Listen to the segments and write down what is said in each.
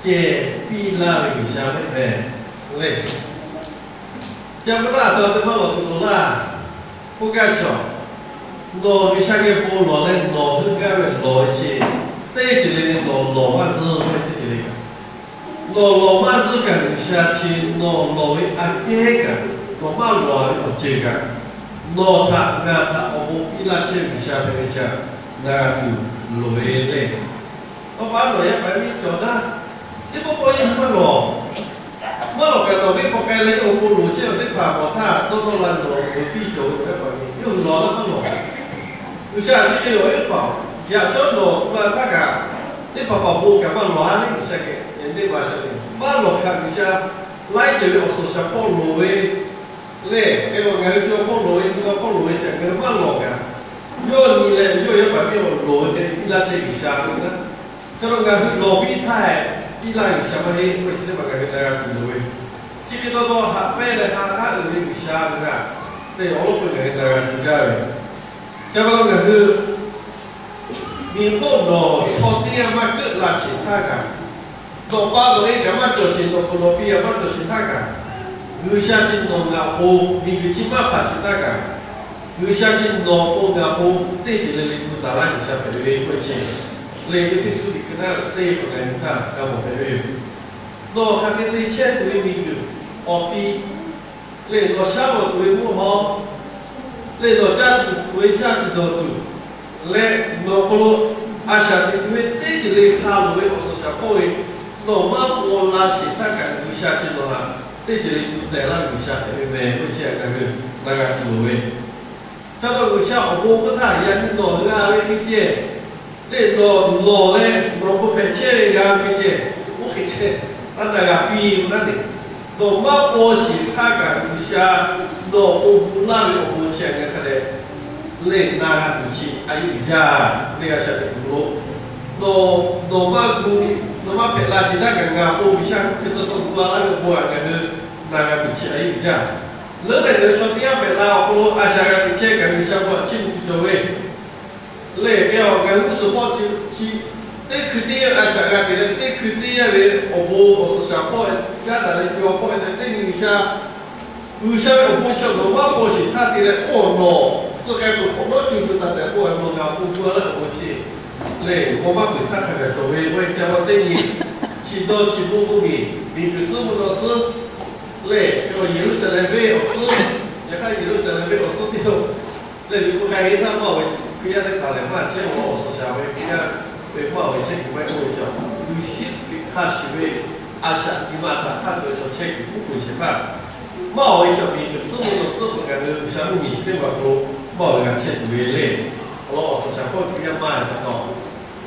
ceh piˇ laˇ ve G'uiˬsha mehˆ mehˍ le. Chi pa taw, a htoꞈ ma teˇ maˇ lawˬ tuˬ loˍ laˇ k'oˆ gaˇ cawˬ. Nawˬ G'uiˬsha geh bon lawˬ leh nawˬ heuˆ gaˇ ve lawˬ ve chi, teˇ ceuˬ le le nawˬ lawˬ maˇ zuhˇ ve teˇ ceuˬ le kaꞈ, nawˬ lawˬ maˇ zuhˇ kaꞈ G'uiˬsha chi nawˬ lawˬ ve aꞈ kehˉ kaꞈ, nawˬ maˇ lawˬ ve awˬ ceuˬ kaꞈ, nawˬ htaꞈ ngaˬ htaꞈ awˬ bon piˇ laˇ chehˇ ve G'uiˬsha hpehꞈ ve chi htaꞈ na g'a tuˬ loˍ ve le. Awˬ pa nawˬ yaˇ paˍ miˇ cawˬ naˉ, teˇ pawˆ pawˆ yawˇ hui maˇ lawˬ. Maˇ lawˬ kaꞈ nawˬ venˇ hk'aw k'ai leh yawˇ hui bon loˍ chehˇ ve teˇ hpaˍ mawˬ htaˇ, dawˇ dawˇ la nawˬ loˍ piˇ cawˬ ve awˬ yaˇ paˍ miˇ yawˇ hui lawˬ laˇ maˇ lawˬ. G'uiˬsha chi ve awˬ viˉ hpaˍ, yaꞈ shawˉ nawˬ tu la htaˇ kaꞈ, teˇ hpaˍ hpaˍ bon kaꞈ maˇ lawˬ a le. G'uiˬsha geh teˇ hpaˍ shaˍ ve maˇ lawˬ htaꞈ G'uiˬsha laiˉ ceuˬ ve awˬ suhˍ shaˍ hpawˇ loˍ ve le. Hk'e k'o ngaˬ hui co hpawˇ loˍ ve, nyi ma hpawˇ loˍ ve chi ngaˬ hui maˇ lawˬ kaꞈ, yawˇ nyi leh yawˇ yaˇ paˍ miˇ awˬ loˍ ve hk'e piˇ laˇ chehˇ G'uiˬsha ve naˉ. Hk'e k'o ngaˬ hui lawˬ piˇ htaˇ piˇ laˇ G'uiˬsha maˇ heˆ k'oˆ ve chi teˇ hpaˍ ngaˬ hui na g'a tuˬ loˍ ve. Chi hk'e taw taw haꞈ pehnˇ leh ha k'aˉ uiˍ ve G'uiˬsha ve htaꞈ te awˬ lawˉ peu ngaˬ hui na g'a tuˬ gaˇ ve. Chi pa taw ngaˬ hui miˬ hk'oˆ nawˬ chaw teˇ g'aˇ maˇ keuˆ la sheˍ htaˇ kaꞈ, nawˬ pa nawˬ e kaꞈ maˇ cawˬ sheˍ, nawˬ hk'aw nawˬ pi kaꞈ maˇ cawˬ sheˍ htaˇ kaꞈ, G'uiˬsha chi nawˬ ngaˬ awˬ pon miˬguiˬ chi maˇ hpanˍ sheˍ htaˇ kaꞈ, G'uiˬsha chi nawˬ awˬ pon ngaˬ awˬ pon teˇ ceuˬ le le gu taˍ laˇ G'uiˬsha hpehꞈ ve k'oˆ ve chi, leh Eˇfeˇsuꞈ liꞈ hk'e naˉ teˇ hk'awꞈ ngaˬ hui htaˇ g'a mawˬ hpehꞈ ve yoˬ. Nawˬ hk'aˬ hk'e te chehˇ tuˬ ve miˬguiˬ awˬ ti lehˬ, nawˬ shaˉ mawˬ tuˬ ve mvuhˇ haw lehˬ, nawˬ caˇ tuˬ ve caˇ tuˬ dawˬ tuˬ leh, nawˬ hk'aw lo a shaꞈ teꞈ tuˬ ve teˇ ceuˬ le hk'a loˍ ve awˬ suhˍ shaˍ hpawˇ ve nawˬ maˇ paw la sheˍ htaˇ kaꞈ, G'uiˬsha chi nawˬ htaꞈ teˇ ceuˬ le gu taˍ laˇ G'uiˬsha hpehꞈ ve mehˍ k'oˆ ve chi ngaˬ hui na g'a tuˬ loˍ ve. Chi pa taw G'uiˬsha awˬ bon hk'oˆ htaˇ yaꞈ nyi nawˬ g'a ve hk'e ceh lehˬ, nawˬ lawˬ leh nawˬ hk'aw hpehꞈ chehˇ ve g'a ve hk'e ceh, oˇ hk'e ceh, a taˍ g'a piˇ ve naˉ le. Nawˬ maˇ paw sheˍ htaˇ kaꞈ G'uiˬsha nawˬ awˬ pon gu laˇ ve awˬ bon chi ngaˬ hui hk'a dehꞈ lehˬ na g'a tuˬ chi a yeˇ uiˍ jaˇ. Lehˬ g'a shaꞈ teꞈ tuˬ lo, nawˬ, nawˬ maˇ gu, nawˬ maˇ hpehꞈ la sheˍ htaˇ kaꞈ ngaˬ awˬ pon G'uiˬsha hk'e taw taw gu laˇ ve awˬ bon a ngaˬ hui na g'a tuˬ chi a yeˇ uiˍ jaˇ. Leuˉ leh ngaˬ hui chaw teˇ g'aˇ hpehꞈ la awˬ hk'aw lo a shaꞈ g'a teꞈ chehˇ kaꞈ G'uiˬsha bon a chiˇ mvuh tuˬ cawˬ ve lehˬ, hk'e a ngaˬ hui g'uˇ suhˍ hpawˇ chi, chi teˇ hkui teˇ yanˇ a shaꞈ g'a teꞈ leh teˇ hkui teˇ yanˇ ve awˬ bon awˬ suhˍ shaˍ hpawˇ caˉ daꞈ leh co a hpawˇ ve teˇ nyi G'uiˬsha, G'uiˬsha ve awˬ bon chi nawˬ maˇ paw sheˍ htaˇ te leh k'oˆ nawˬ suh k'ai tuˬ hk'awꞈ nawˉ co tuˬ taˍ tehꞈ k'oˆ nawˬ ngaˬ awˬ pon gu laˇ ve awˬ bon chi lehˬ, k'awꞈ maˇ peuˬ htaˇ hk'a gaˬ cawˬ ve k'oˆ ve ca pa teˇ nyi, chi dawˇ chi boˆ k'oˆ ve, miˬguiˬ suhˉ mvuhˇ naw suhˉ lehˬ, Yeˍruˆsaˍlehnˍ venˇ awˬ suhˉ, yaꞈ hk'aˇ Yeˍruˆsaˍlehnˍ venˇ awˬ suhˉ teˇ hpaˍ lehˬ, miˬguiˬ hk'aˬ hk'e htaˇ maˇ ve Hkriꞈ yaˇ teˇ hpaˍ lehˬ maˇ chehˇ ve awˬ suhˍ shaˍ ve Hkriꞈ yaˇ ve maˇ ve chehˇ kuiˬ maˇ k'oˆ ve ca, G'uiˬsha hk'a shuˍ ve a shaꞈ nyi ma htaꞈ hk'a dehꞈ chaw chehˇ kuiˬ k'oˆ peuˬ sheˍ hpaˇ maˇ ve ca miˬguiˬ suhˉ mvuhˇ naw suhˉ peuˬ kaꞈ ve G'uiˬsha mvuhˇmiˬ chi teˇ hpaˍ hk'aw lo maˇ ve g'a chehˇ tuˬ ve le. Awˬ lawn awˬ suhˍ shaˍ hpawˇ Hkriꞈ yaˇ maˇ ve pa taw,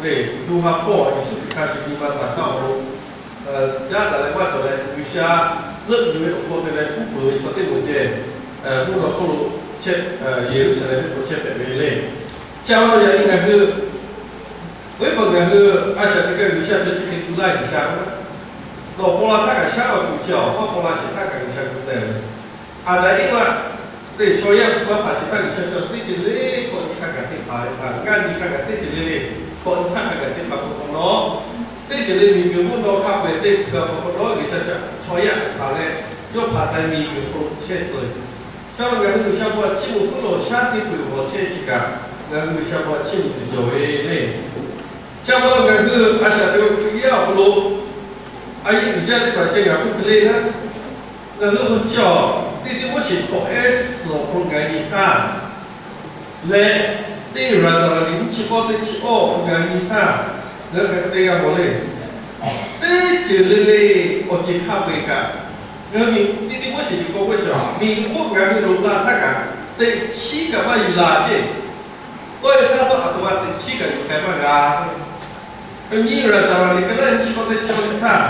ve co ha hpawˇ Yeˍsuˆ Hkriꞈ hk'a shuˍ nyi ma htaꞈ hk'a awˬ lo caˉ daꞈ leh maˇ cawˬ leh G'uiˬsha leuˆ yuˬ ve awˬ hk'aw te leh k'oˆ peuˬ ve chaw teˇ moˍ ceh, mvuhˇ naw hk'oˆ lo chehˇ, Yeˍruˆsaˍlehnˍ venˇ hk'aw chehˇ hpehꞈ ve le. Chi a pa taw yaꞈ nyi ngaˬ hui, awˬ viˉ paˍ ngaˬ hui a shaꞈ teꞈ kaꞈ G'uiˬsha cawˬ chi hk'e tu laˇ G'uiˬsha k'o, nawˬ paw la htaˇ kaꞈ shaˉ awˬ tuˬ chi awˬ maˇ paw la sheˍ htaˇ kaꞈ G'uiˬsha gu teh ve Aˍdanˍ Eˇvaꞈ teˇ chaw yaˇ maˇ hpanˍ sheˍ htaˇ G'uiˬsha cawˬ teˇ ceuˬ le k'awꞈ nyi hk'a gaˬ teˇ hpaˍ ve hpaˍ, ngaˇ nyi hk'a gaˬ teˇ ceuˬ le le k'awꞈ nyi htaˇ hk'a gaˬ teˇ hpaˍ hk'aw hk'aw nawˉ, teˇ ceuˬ le miˬguiˬ mvuhˇ naw hk'a peu-eˬ teˇ hpaˍ hk'aw hk'aw nawˉ G'uiˬsha chaw yaˇ hpanˍ leh, yawˇ hpanˍ taˍ miˬguiˬ hk'aw lo chehˇ tcuh ve. Chi pa taw ngaˬ hui G'uiˬsha bon htaꞈ chiˇ mvuh puiˉ lawˬ shaˉ teˇ peuˬ g'awˬ chehˇ chi kaꞈ, ngaˬ hui G'uiˬsha bon htaꞈ chiˇ mvuh tuˬ cawˬ ve le. Chi pa taw ngaˬ hui a shaꞈ teꞈ ve Hkriꞈ yaˇ awˬ hk'aw lo a yeˇ uiˍ jaˇ teˇ hpaˍ ceh ngaˬ k'oˆ hk'e le naˉ, ngaˬ hui awˬ chi awˬ teˇ tiˉ Moˉseˍ hkawꞈ ehˉ suhˍ awˬ hk'aw lo ngaˬ nyi htaˇ leh, teˇ Raˍzaˍvaˍdiˍ nyiˇ chi k'awˇ teˇ chi awˇ ngaˬ nyi htaˇ, ngaˬ hui hk'aˬ hk'e te g'a mawˬ le. Teˇ ceuˬ le le awˬ ceuˬ hk'a peu-eˬ kaꞈ, ngaˬ hui miˬ teˇ tiˉ Moˉseˍ ve hkawꞈ k'oˆ ve cawˬ, miˬguiˬ hk'oˆ ngaˬ hui loꞈ la htaˇ kaꞈ, teꞈ chiˉ kaꞈ maˇ yuˬ laˬ ceˇ. K'oˆ ve htaˇ htawˇ, a htoꞈ ma teꞈ chiˉ kaꞈ yuˬ k'ai maˇ g'a. Nyi Raˍzaˍvaˍdiˍ hk'e naˉ nyi chi k'awˇ teˇ chi awˇ htaˇ,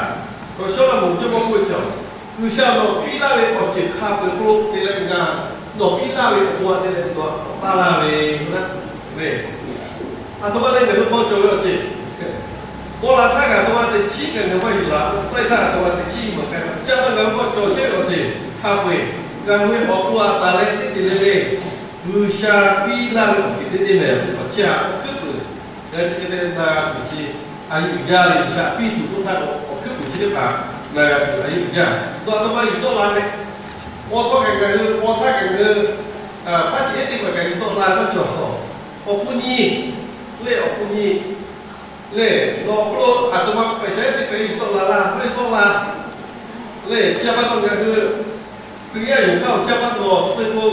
Raˍshaˉlaˍmonˍ jawˇmawˇ k'oˆ ve cawˬ, G'uiˬsha nawˬ piˇ laˇ ve awˬ ceuˬ hk'a peu-eˬ hk'oˆ lo te leh ngaˬ nawˬ piˇ laˇ ve awˬ bon htaꞈ te leh nawˬ htaꞈ k'awꞈ taˇ laˇ ve k'o naˉ ve, a htoꞈ ma leh ngaˬ hui hk'aw cawˬ ve awˬ ceuˬ paw la htaˇ kaꞈ a htoꞈ ma teꞈ chiˉ kaꞈ ngaˬ maˇ yuˬ laˬ, k'oˆ ve htaˇ a htoꞈ ma teꞈ chiˉ maˬ k'ai. Chi pa taw ngaˬ hui hk'aw cawˬ chehˇ ve awˬ ceuˬ hk'a peu-eˬ, ngaˬ hui awˬ to a taˍ leh teˇ ceuˬ le le G'uiˬsha piˇ laˇ ve awˬ ceuˬ teˇ teˇ mehˍ awˬ hk'aw chehˇ a k'oˆ hkui peuˬ. Ngaˬ hui chi hk'e te na tuˬ chi a yeˇ uiˍ jaˇ ve G'uiˬsha piˇ tuˬ k'oˆ htaˇ k'o awˬ hkui peuˬ. teˇ hpaˍ ngaˬ g'a tuˬ a yeˇ uiˍ jaˇ. Nawˬ aˬ htoꞈ ma yuˬ tawˆ la leh, paw htawˇ kaꞈ ngaˬ hui, paw htaˇ kaꞈ ngaˬ hui, hpaˇ ceuˬ ehˉ teˇ hpaˍ kaꞈ yuˬ tawˆ la maˇ cawˬ. Awˬ hpu nyi lehˬ, awˬ hpu nyi lehˬ, nawˬ hk'aw lo aˬ htoꞈ ma hpehꞈ shehˍ teˇ hpaˍ yuˬ tawˆ la laˇ, maˇ yuˬ tawˆ la lehˬ, chi a pa taw ngaˬ hui Hkriꞈ yaˇ yonˍ hk'aˇ awˬ caˇ maˇ taw suh k'o,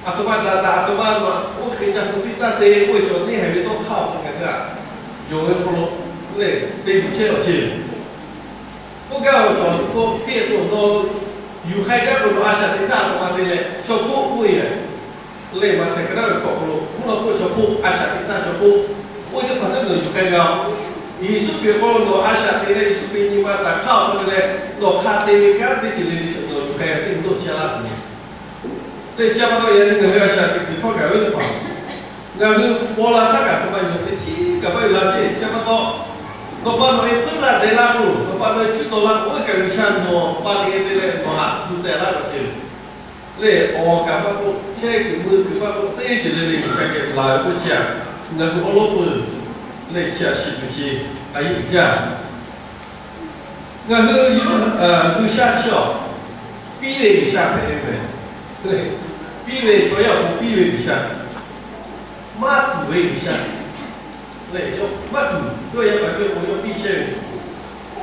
aˬ htoꞈ ma daꞈ daꞈ, aˬ htoꞈ ma nawˬ oˇ hk'e ca hpu piˇ taˇ te k'oˆ ve chaw neˇ haiˬ ve tawˇ hkawˇ awˬ hk'aw ngaˬ hui aꞈ yonˍ ve hk'aw lo lehˬ, te yuˬ chehˇ awˬ ceuˬ k'oˆ gaˇ ve chaw k'o, hk'e k'o, nawˬ yuˬ k'ai gaˇ k'o, nawˬ a shaꞈ teꞈ htaˇ aˬ htoꞈ ma te leh, shaw hpoˆ k'oˆ ve lehˬ, maꞈ htehˍ hk'aˬ htaˇ ve hkawꞈ hk'aw lo, mvuhˇ naw k'oˆ shaw hpoˆ, a shaꞈ teꞈ htaˇ shaw hpoˆ, oˇ ve teˇ hpaˍ htaˇ nawˬ yuˬ k'ai g'a-oˬ. Yeˍsuˆ Hkriꞈ hk'aw lo nawˬ a shaꞈ teꞈ leh, Yeˍsuˆ Hkriꞈ nyi ma taˍ hk'aˇ awˬ hk'aw te leh, nawˬ hk'a te ve kanˉ teˇ ceuˬ le le chaw nawˬ yuˬ k'ai g'a teˇ mvuhˇ naw chehˇ laˇ tuˬ Teˇ chi a pa taw yaꞈ nyi ngaˬ hui a shaꞈ teꞈ kuiˬ hkawˇ kaꞈ ve teˇ hpaˍ, ngaˬ hui paw la htaˇ kaꞈ aˬ htoꞈ ma yuˬ teˇ chiˉ kaꞈ maˇ yuˬ la ceˇ. Chi a pa taw, nawˬ pa nawˬ e hpuiˉ laˇ deh laˇ k'o, nawˬ pa nawˬ e cuˇ taw laˇ k'o, oˇ kaꞈ G'uiˬsha nawˬ pa te te leh nawˬ haꞈ tuˬ tehˬ laˇ ve ceuˬ lehˬ, awˬ kaꞈ maˇ k'oˆ, chehˇ kuiˬ mui kuiˬ maˇ k'oˆ, teˇ ceuˬ le le G'uiˬsha geh laˬ ve k'oˆ chi a, ngaˬ hui awˬ lawn peuˬ lehˬ chi a shiˍ tuˬ chi a yeˇ uiˍ jaˇ. Ngaˬ hui yawˇ G'uiˬsha chi awˬ, piˇ ve G'uiˬsha hpehꞈ ve mehˬ. Piˇ ve chaw yaˇ awˬ pon piˇ ve G'uiˬsha, maˇ tuˬ ve G'uiˬsha lehˬ, maˇ tuˬ yawˇ yaˇ paˍ piˇ k'o yawˇ piˇ chehˇ ve.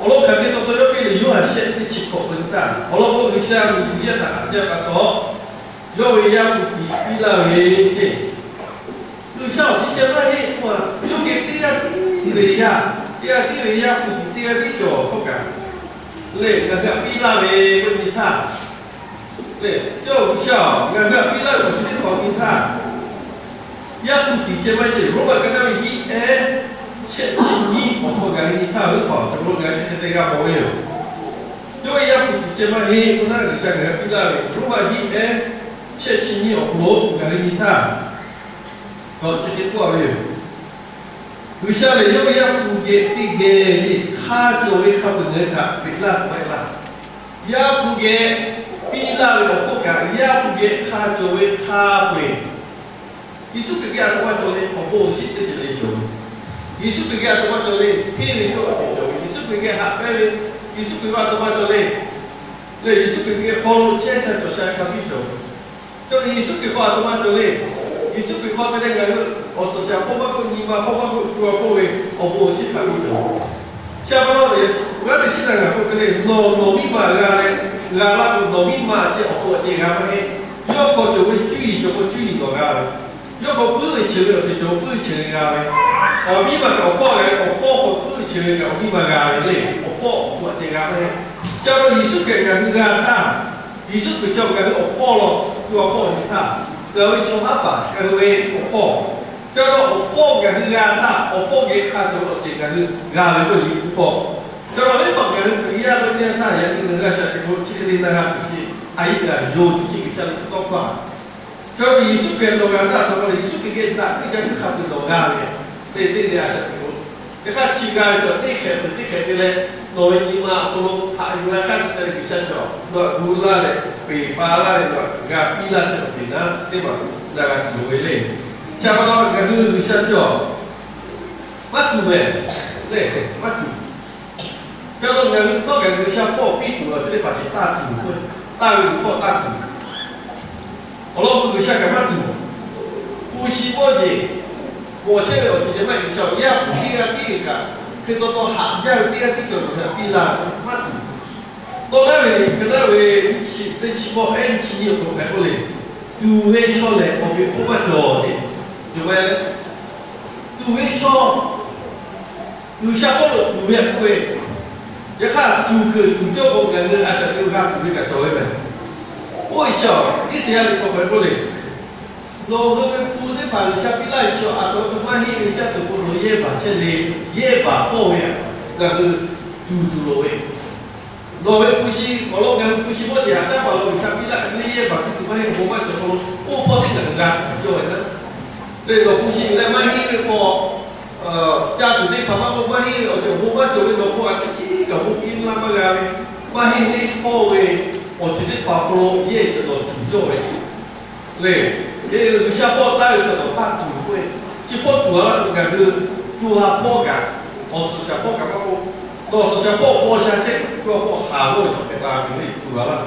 Awˬ lawn hk'aˬ hk'e taw taw yawˇ piˇ lehˬ, Yoˇhanˬ shehˆ teˇ chi hkawꞈ peu teˇ htaˇ, awˬ lawn k'o G'uiˬsha miˬguiˬ yaˇ htaꞈ haꞈ jaˇ pa taw, yawˇ ve Yaˇ hpu tiꞈ piˇ laˇ ve ceˇ. G'uiˬsha awˬ chi ceh maˇ heˆ k'o, yawˇ geh teˇ g'aˇ tiˉ ve yaˇ, teˇ g'aˇ tiˉ ve Yaˇ hpu tiꞈ teˇ g'aˇ tiˉ cawˬ hkawˇ kaꞈ lehˬ, ngaˬ hui htaꞈ piˇ laˇ ve k'oˆ nyi htaˇ lehˬ, yawˇ G'uiˬsha-oˬ, ngaˬ hui htaꞈ piˇ laˇ ve awˬ chi teˇ hpaˍ nyi htaˇ, Yaˇ hpu tiꞈ ceh maˇ ceh Roˉmaꞈ ka naˇ ve hiˆ ehˉ shehˆ chi nyiˇ awˬ hk'aw ngaˬ hui nyi htaˇ, oˇ hpaˍ awˬ hk'aw lo ngaˬ hui chi hk'e te g'a mawˬ ve yoˬ. Yawˇ ve Yaˇ hpu tiꞈ ceh maˇ heˆ k'o naˉ, G'uiˬsha ngaˬ hui piˇ laˇ ve Roˉmaꞈ hiˆ ehˉ shehˆ chi nyiˇ awˬ hk'aw lo ngaˬ hui nyi htaˇ, chi hk'e k'oˆ ve yoˬ. G'uiˬsha lehˬ yawˇ ve Yaˇ hpu geh teˇ geh le hk'a cawˬ ve hk'a peu-eˬ ngaˬ hui htaꞈ peꞈ laˇ tuˬ maˇ heˆ laˇ. Yaˇ hpu geh piˇ laˇ ve awˬ hk'oˆ kaꞈ, Yaˇ hpu geh hk'a cawˬ ve hk'a peu-eˬ, Yeˍsuˆ Hkriꞈ geh aˬ htoꞈ ma cawˬ le, awˬ bon awˬ shinˉ teˇ ceuˬ le cawˬ ve. Yeˍsuˆ Hkriꞈ geh aˬ htoꞈ ma cawˬ le, hteˇ ve cawˇ awˬ ceuˬ cawˬ ve. Yeˍsuˆ Hkriꞈ geh haꞈ pehnˇ ve, Yeˍsuˆ Hkriꞈ ve aˬ htoꞈ ma cawˬ le, lehˬ Yeˍsuˆ Hkriꞈ ve hk'aw lo chehˇ sha cawˬ sha hk'a biˇ cawˬ ve. Chaw Yeˍsuˆ Hkriꞈ hk'aw aˬ htoꞈ ma cawˬ le. Yeˍsuˆ Hkriꞈ hk'aw te leh ngaˬ hui awˬ suhˍ shaˍ hpawˇ maˇ k'oˆ, nyi ma hpawˇ maˇ k'oˆ, co ha hpawˇ ve awˬ bon awˬ shinˉ hk'a biˇ cawˬ. Chi a pa taw, g'aˇ teꞈ shiˉ naˍ ngaˬ k'oˆ hk'e le, nawˬ nawˬ miˇ ma g'a leh, g'a laˇ k'o nawˬ miˇ ma ceh awˬ hk'aw ceh g'a maˇ heˆ. Yawˇ hk'aw cawˬ ve cuˇ yiˍ cawˬ k'o cuˇ yiˍ nawˬ g'a ve, yawˇ hk'aw puiˉ ve chi ve awˬ ceuˬ cawˬ puiˉ ve chi ve g'a ve, awˬ miˇ ma kaꞈ awˬ hpawˇ g'a ve, awˬ hpawˇ hk'aw puiˉ ve chi ve kaꞈ awˬ miˇ ma g'a ve le. Awˬ hpawˇ awˬ hk'aw ceh g'a maˇ heˆ. Chi a pa taw Yeˍsuˆ Hkriꞈ ngaˬ hui g'a htaˇ, Yeˍsuˆ Hkriꞈ chi ngaˬ hui awˬ hpawˇ law, co ha hpawˇ nyi htaˇ, ngaˬ hui ve chaw haˉ paˍ ngaˬ hui ve awˬ hpawˇ, chi a pa taw awˬ hpawˇ ngaˬ hui g'a htaˇ, awˬ hpawˇ geh hk'a cawˬ ve awˬ ceuˬ ngaˬ hui g'a ve k'oˆ ve liꞈ hpu hk'aw, chi a pa taw venˇ baˆ ngaˬ hui Hkriꞈ yaˇ ve teˇ yanˇ htaˇ yaꞈ nyi ngaˬ hui a shaꞈ teꞈ k'o chi hk'e le na g'a tuˬ chi, a yeˇ g'a yonˍ tuˬ chi G'uiˬsha ve tawˇ hkawˇ a Chaw Yeˍsuˆ Hkriꞈ nawˬ g'a htaˇ, aˬ htoꞈ ma lehˬ Yeˍsuˆ Hkriꞈ geh daꞈ teˇ jaˇ teˇ hk'a peu-eˬ nawˬ g'a ve, teˇ teˇ le a shaꞈ teꞈ k'o, teˇ hk'aˇ chi g'a ve chaw teˇ hk'ehꞈ peuˬ teˇ hk'ehꞈ te leh, nawˬ ve nyi ma awˬ hk'aw lo haꞈ yuˬ la hk'aˇ suh te leh G'uiˬsha cawˬ nawˬ htaꞈ gu laˇ leh, peˬ pa laˇ leh, nawˬ htaꞈ g'a piˇ laˇ chi awˬ ceuˬ naˉ teˇ maˬ na g'a tuˬ loˍ ve le. Chi a pa taw ngaˬ hui G'uiˬsha cawˬ maˇ tuˬ mehˬ le, maˇ tuˬ. Chi a pa taw ngaˬ hui htawˇ kaꞈ G'uiˬsha hpawˇ piˇ tuˬ awˬ ceuˬ teˇ hpaˍ ceh taˇ tuˬ k'o, taˇ ve tuˬ hpawˇ taˇ tuˬ. Awˬ lawn k'o G'uiˬsha kaꞈ maˇ tuˬ. Hpu shi mawˇ jeˬ bawˬ chehˇ ve awˬ ceuˬ ceh maˇ heˆ. G'uiˬsha awˬ yaˇ hpu teˇ g'aˇ tiˉ ve kaꞈ, hk'e taw taw haꞈ jaˇ ve teˇ g'aˇ tiˉ cawˬ G'uiˬsha piˇ laˇ ve maˇ tuˬ. Tawˇ naˉ ve hk'e naˉ ve, teˇ chi mawˇ ehˉ nyiˇ chi nyiˇ awˬ hk'aw hpehꞈ k'oˆ le, tuˬ ve chaw lehˬ awˬ ve hpawˇ maˇ cawˬ ce. Tuˬ ve, tuˬ ve chaw G'uiˬsha hpawˇ lo tuˬ ve k'oˆ ve, yaꞈ hk'aˇ tuˬ kuiˬ tuˬ cawˇ k'o ngaˬ hui a shaꞈ teꞈ g'a tuˬ ve kaꞈ cawˬ ve mehˬ. Oˇ ve chi awˬ Iˉsaˍyaˆ ve hk'aw hpehꞈ k'oˆ le, nawˬ hui ve hpu teˇ hpaˍ G'uiˬsha piˇ laˇ ve chi awˬ aˬ htoꞈ ma maˇ heˆ ve caˇ tuˬ k'o, nawˬ yehˇ baˬ chehˇ le, yehˇ baˬ hpawˇ ve ngaˬ hui tuˬ tuˬ loˍ ve, nawˬ ve hpu shi awˬ lawn ngaˬ hui hpu shi mawˇ jeˬ haꞈ shaˉ paˍ lo G'uiˬsha piˇ laˇ hk'e le, yehˇ baˬ tuˬ tuˬ maˇ heˆ, awˬ bon maˇ cawˬ k'o, oˇ hpawˇ teˇ kaꞈ g'a tuˬ cawˇ ve naˉ. Lehˬ nawˬ hpu shi leh maˇ heˆ ve k'o, caˇ tuˬ teˇ hpaˍ maˇ k'oˆ maˇ heˆ ve awˬ ceuˬ awˬ bon maˇ cawˬ ve, nawˬ hpawˇ a teˇ chiˉ kaꞈ awˬ bon piˇ laˇ maˇ g'a ve, maˇ heˆ ve hpawˇ ve awˬ ceuˬ teˇ hpaˍ awˬ hk'aw lo yehˇ cawˬ nawˬ tuˬ cawˇ ve lehˬ, G'uiˬsha hpawˇ taˇ ve chaw nawˬ hpaˇ tuˬ k'oˆ ve, chi hpawˇ tuˬ a laˇ k'o ngaˬ hui co ha hpawˇ kaꞈ, awˬ suhˍ shaˍ hpawˇ kaꞈ maˇ k'oˆ, Nawˬ suhˍ shaˍ hpawˇ paw sha chehˇ kuiˬ awˬ hk'aw haˍ g'awˇ ve chaw hpehꞈ la ve le tuˬ g'a laˇ.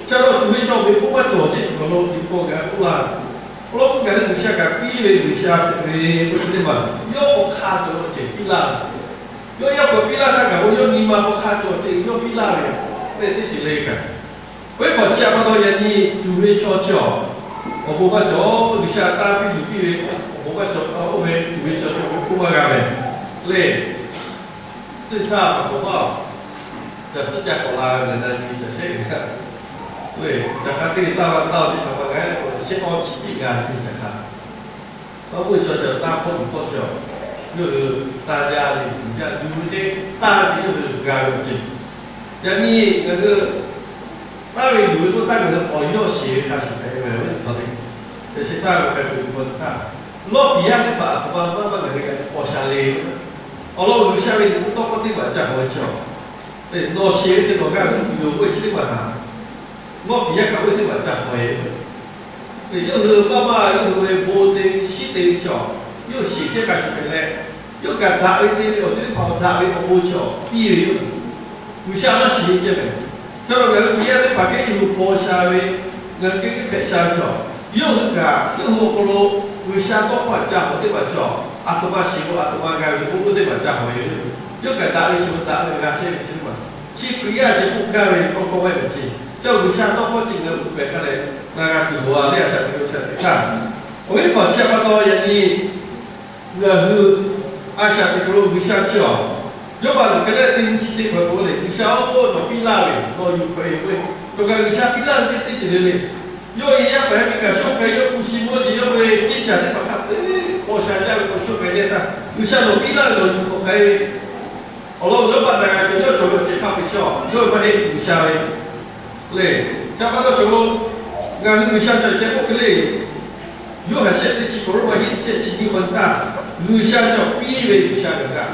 Chi a lo tuˬ ve chaw ve k'oˆ maˇ cawˬ chehˇ tuˬ awˬ lawn ti hkawˇ g'a k'oˆ laˇ. Awˬ lawn k'oˆ gaˬ leh G'uiˬsha kaꞈ piˇ ve G'uiˬsha hpehꞈ ve k'oˆ chi teˇ maˬ yawˇ k'awꞈ hk'a cawˬ ceh piˇ laˇ ve. Yawˇ yaˇ k'awꞈ piˇ laˇ htaˇ kaꞈ k'o, yawˇ nyi ma k'awꞈ hk'a cawˬ ceh yawˇ piˇ laˇ ve, teˇ teˇ ceuˬ le kaꞈ. Oˇ ve paˍ chi a pa taw yaꞈ nyi tuˬ ve chaw chi awˬ, awˬ bon maˇ cawˬ. G'uiˬsha taˇ piˇ tuˬ piˇ ve awˬ bon maˇ cawˬ. Oˇ ve tuˬ ve chaw chi awˬ bon k'oˆ maˇ g'a mehˍ le. Suhˆ htaˇ pa taw maˇ, caˬ suhˉ ca k'awꞈ la ve lehˬ, na nyi caˬ shehˉ ve htaˇ, oˇ ve caˬ hk'a teˇ g'aˇ taˇ va taˇ ve htaꞈ pa g'a k'o, shehˆ awˇ chi teˇ g'a ve caˬ hk'a Awˬ bon cawˬ cawˬ taˇ hpawˇ tuˬ hpawˇ cawˬ. Yawˇ hui taˇ jaˇ ve tuˬ jaˇ tuˬ ve teˇ taˇ ve yawˇ hui g'a ve awˬ ceuˬ. Yaꞈ nyi ngaˬ hui taˇ ve luˬ ve k'oˆ htaˇ, ngaˬ hui awˬ yawˇ sheˍ ve hk'a shuˍ hpehꞈ ve ve hk'aw le. Yaꞈ sheh taˇ ve hk'a shuˍ ve hk'aw htaˇ, lawˇ piˍ yaˇ teˇ hpaˍ a htoꞈ ma maˇ maˇ ngaˬ hui g'a k'awꞈ sha le. Awˬ lawn G'uiˬsha ve liꞈ hpu tawˇ hkawˇ teˇ hpaˍ ca haw ve chaw, nawˬ sheˍ ve te nawˬ g'a ve tuˬ yoˬ k'oˆ ve chi teˇ hpaˍ htaꞈ, lawˇ piˍ yaˇ kaꞈ oˇ ve teˇ hpaˍ ca haw ve Yawˇ hui maˇ maˇ yawˇ hui ve bon te shiˉ te ve chaw, yawˇ hui shiˍ chehˇ hk'a shuˍ hpehꞈ leh, yawˇ kaꞈ daꞈ ve te ve awˬ ceuˬ teˇ hpaˍ awˬ daꞈ ve awˬ bon chaw piˇ ve yoˬ. G'uiˬsha maˇ shiˍ ve ceh mehˍ. Chaw lo ngaˬ hui Hkriꞈ yaˇ teˇ hpaˍ hk'e yawˇ hui paw sha ve, ngaˬ hui hk'e hk'e hpehꞈ sha ve chaw, yawˇ hui kaꞈ yawˇ hui awˬ hk'aw lo G'uiˬsha tawˇ hkawˇ ca hawˬ teˇ hpaˍ chaw, a htoꞈ ma shiˍ k'o a htoꞈ ma g'a ve k'oˆ k'oˆ teˇ hpaˍ ca haw ve yoˬ. Yawˇ kaꞈ daꞈ ve shiˍ k'o daꞈ ve g'a chehˇ ve chi teˇ hpaˍ chi Hkriꞈ yaˇ ceh k'oˆ gaˇ ve k'awꞈ k'awꞈ ve awˬ ceuˬ, ca G'uiˬsha tawˇ hkawˇ chi ngaˬ hui hpehꞈ hk'a leh, na g'a tuˬ loˬ a le. A shaꞈ teꞈ k'o shaꞈ teꞈ htaˇ, awˬ viˉ hpaˍ chi a pa taw yaꞈ nyi ngaˬ hui a shaꞈ teꞈ k'o G'uiˬsha chi awˬ, yawˇ baˬ luˬ hk'e leh teˇ nyi chi teˇ hpaˍ k'o le, G'uiˬsha-oˬ, nawˬ piˇ laˇ ve, nawˬ yuˬ hpehꞈ ve k'oˆ ve, cawˬ kaꞈ G'uiˬsha piˇ laˇ ve teˇ ceuˬ le le. Yawˇ ve yaˇ paˍ yaˇ miˇ kaꞈ shonˇ k'ai, yawˇ hpu shi mawˇ jeˬ yawˇ ve ceˇ caˬ teˇ hpaˍ hk'a suh k'awꞈ sha jaˇ ve k'awꞈ shonˇ k'ai leh htaˇ, G'uiˬsha nawˬ piˇ laˇ ve nawˬ yuˬ hpehꞈ ve awˬ lawn yawˇ baˆ daꞈ g'a cawˬ, yawˇ cawˬ ve awˬ ceuˬ hk'a peu-eˬ chaw yawˇ ve maˇ heˆ G'uiˬsha ve le. Chi a pa taw cawˬ lo ngaˬ hui G'uiˬsha cawˬ sheh k'oˆ hk'e le. Yoˇhanˬ shehˆ teˇ chi k'awꞈ roˆ ma hiˆ shehˆ chi nyiˇ k'awꞈ nyi htaˇ, G'uiˬsha cawˬ piˇ ve G'uiˬsha gaˬ gaˇ.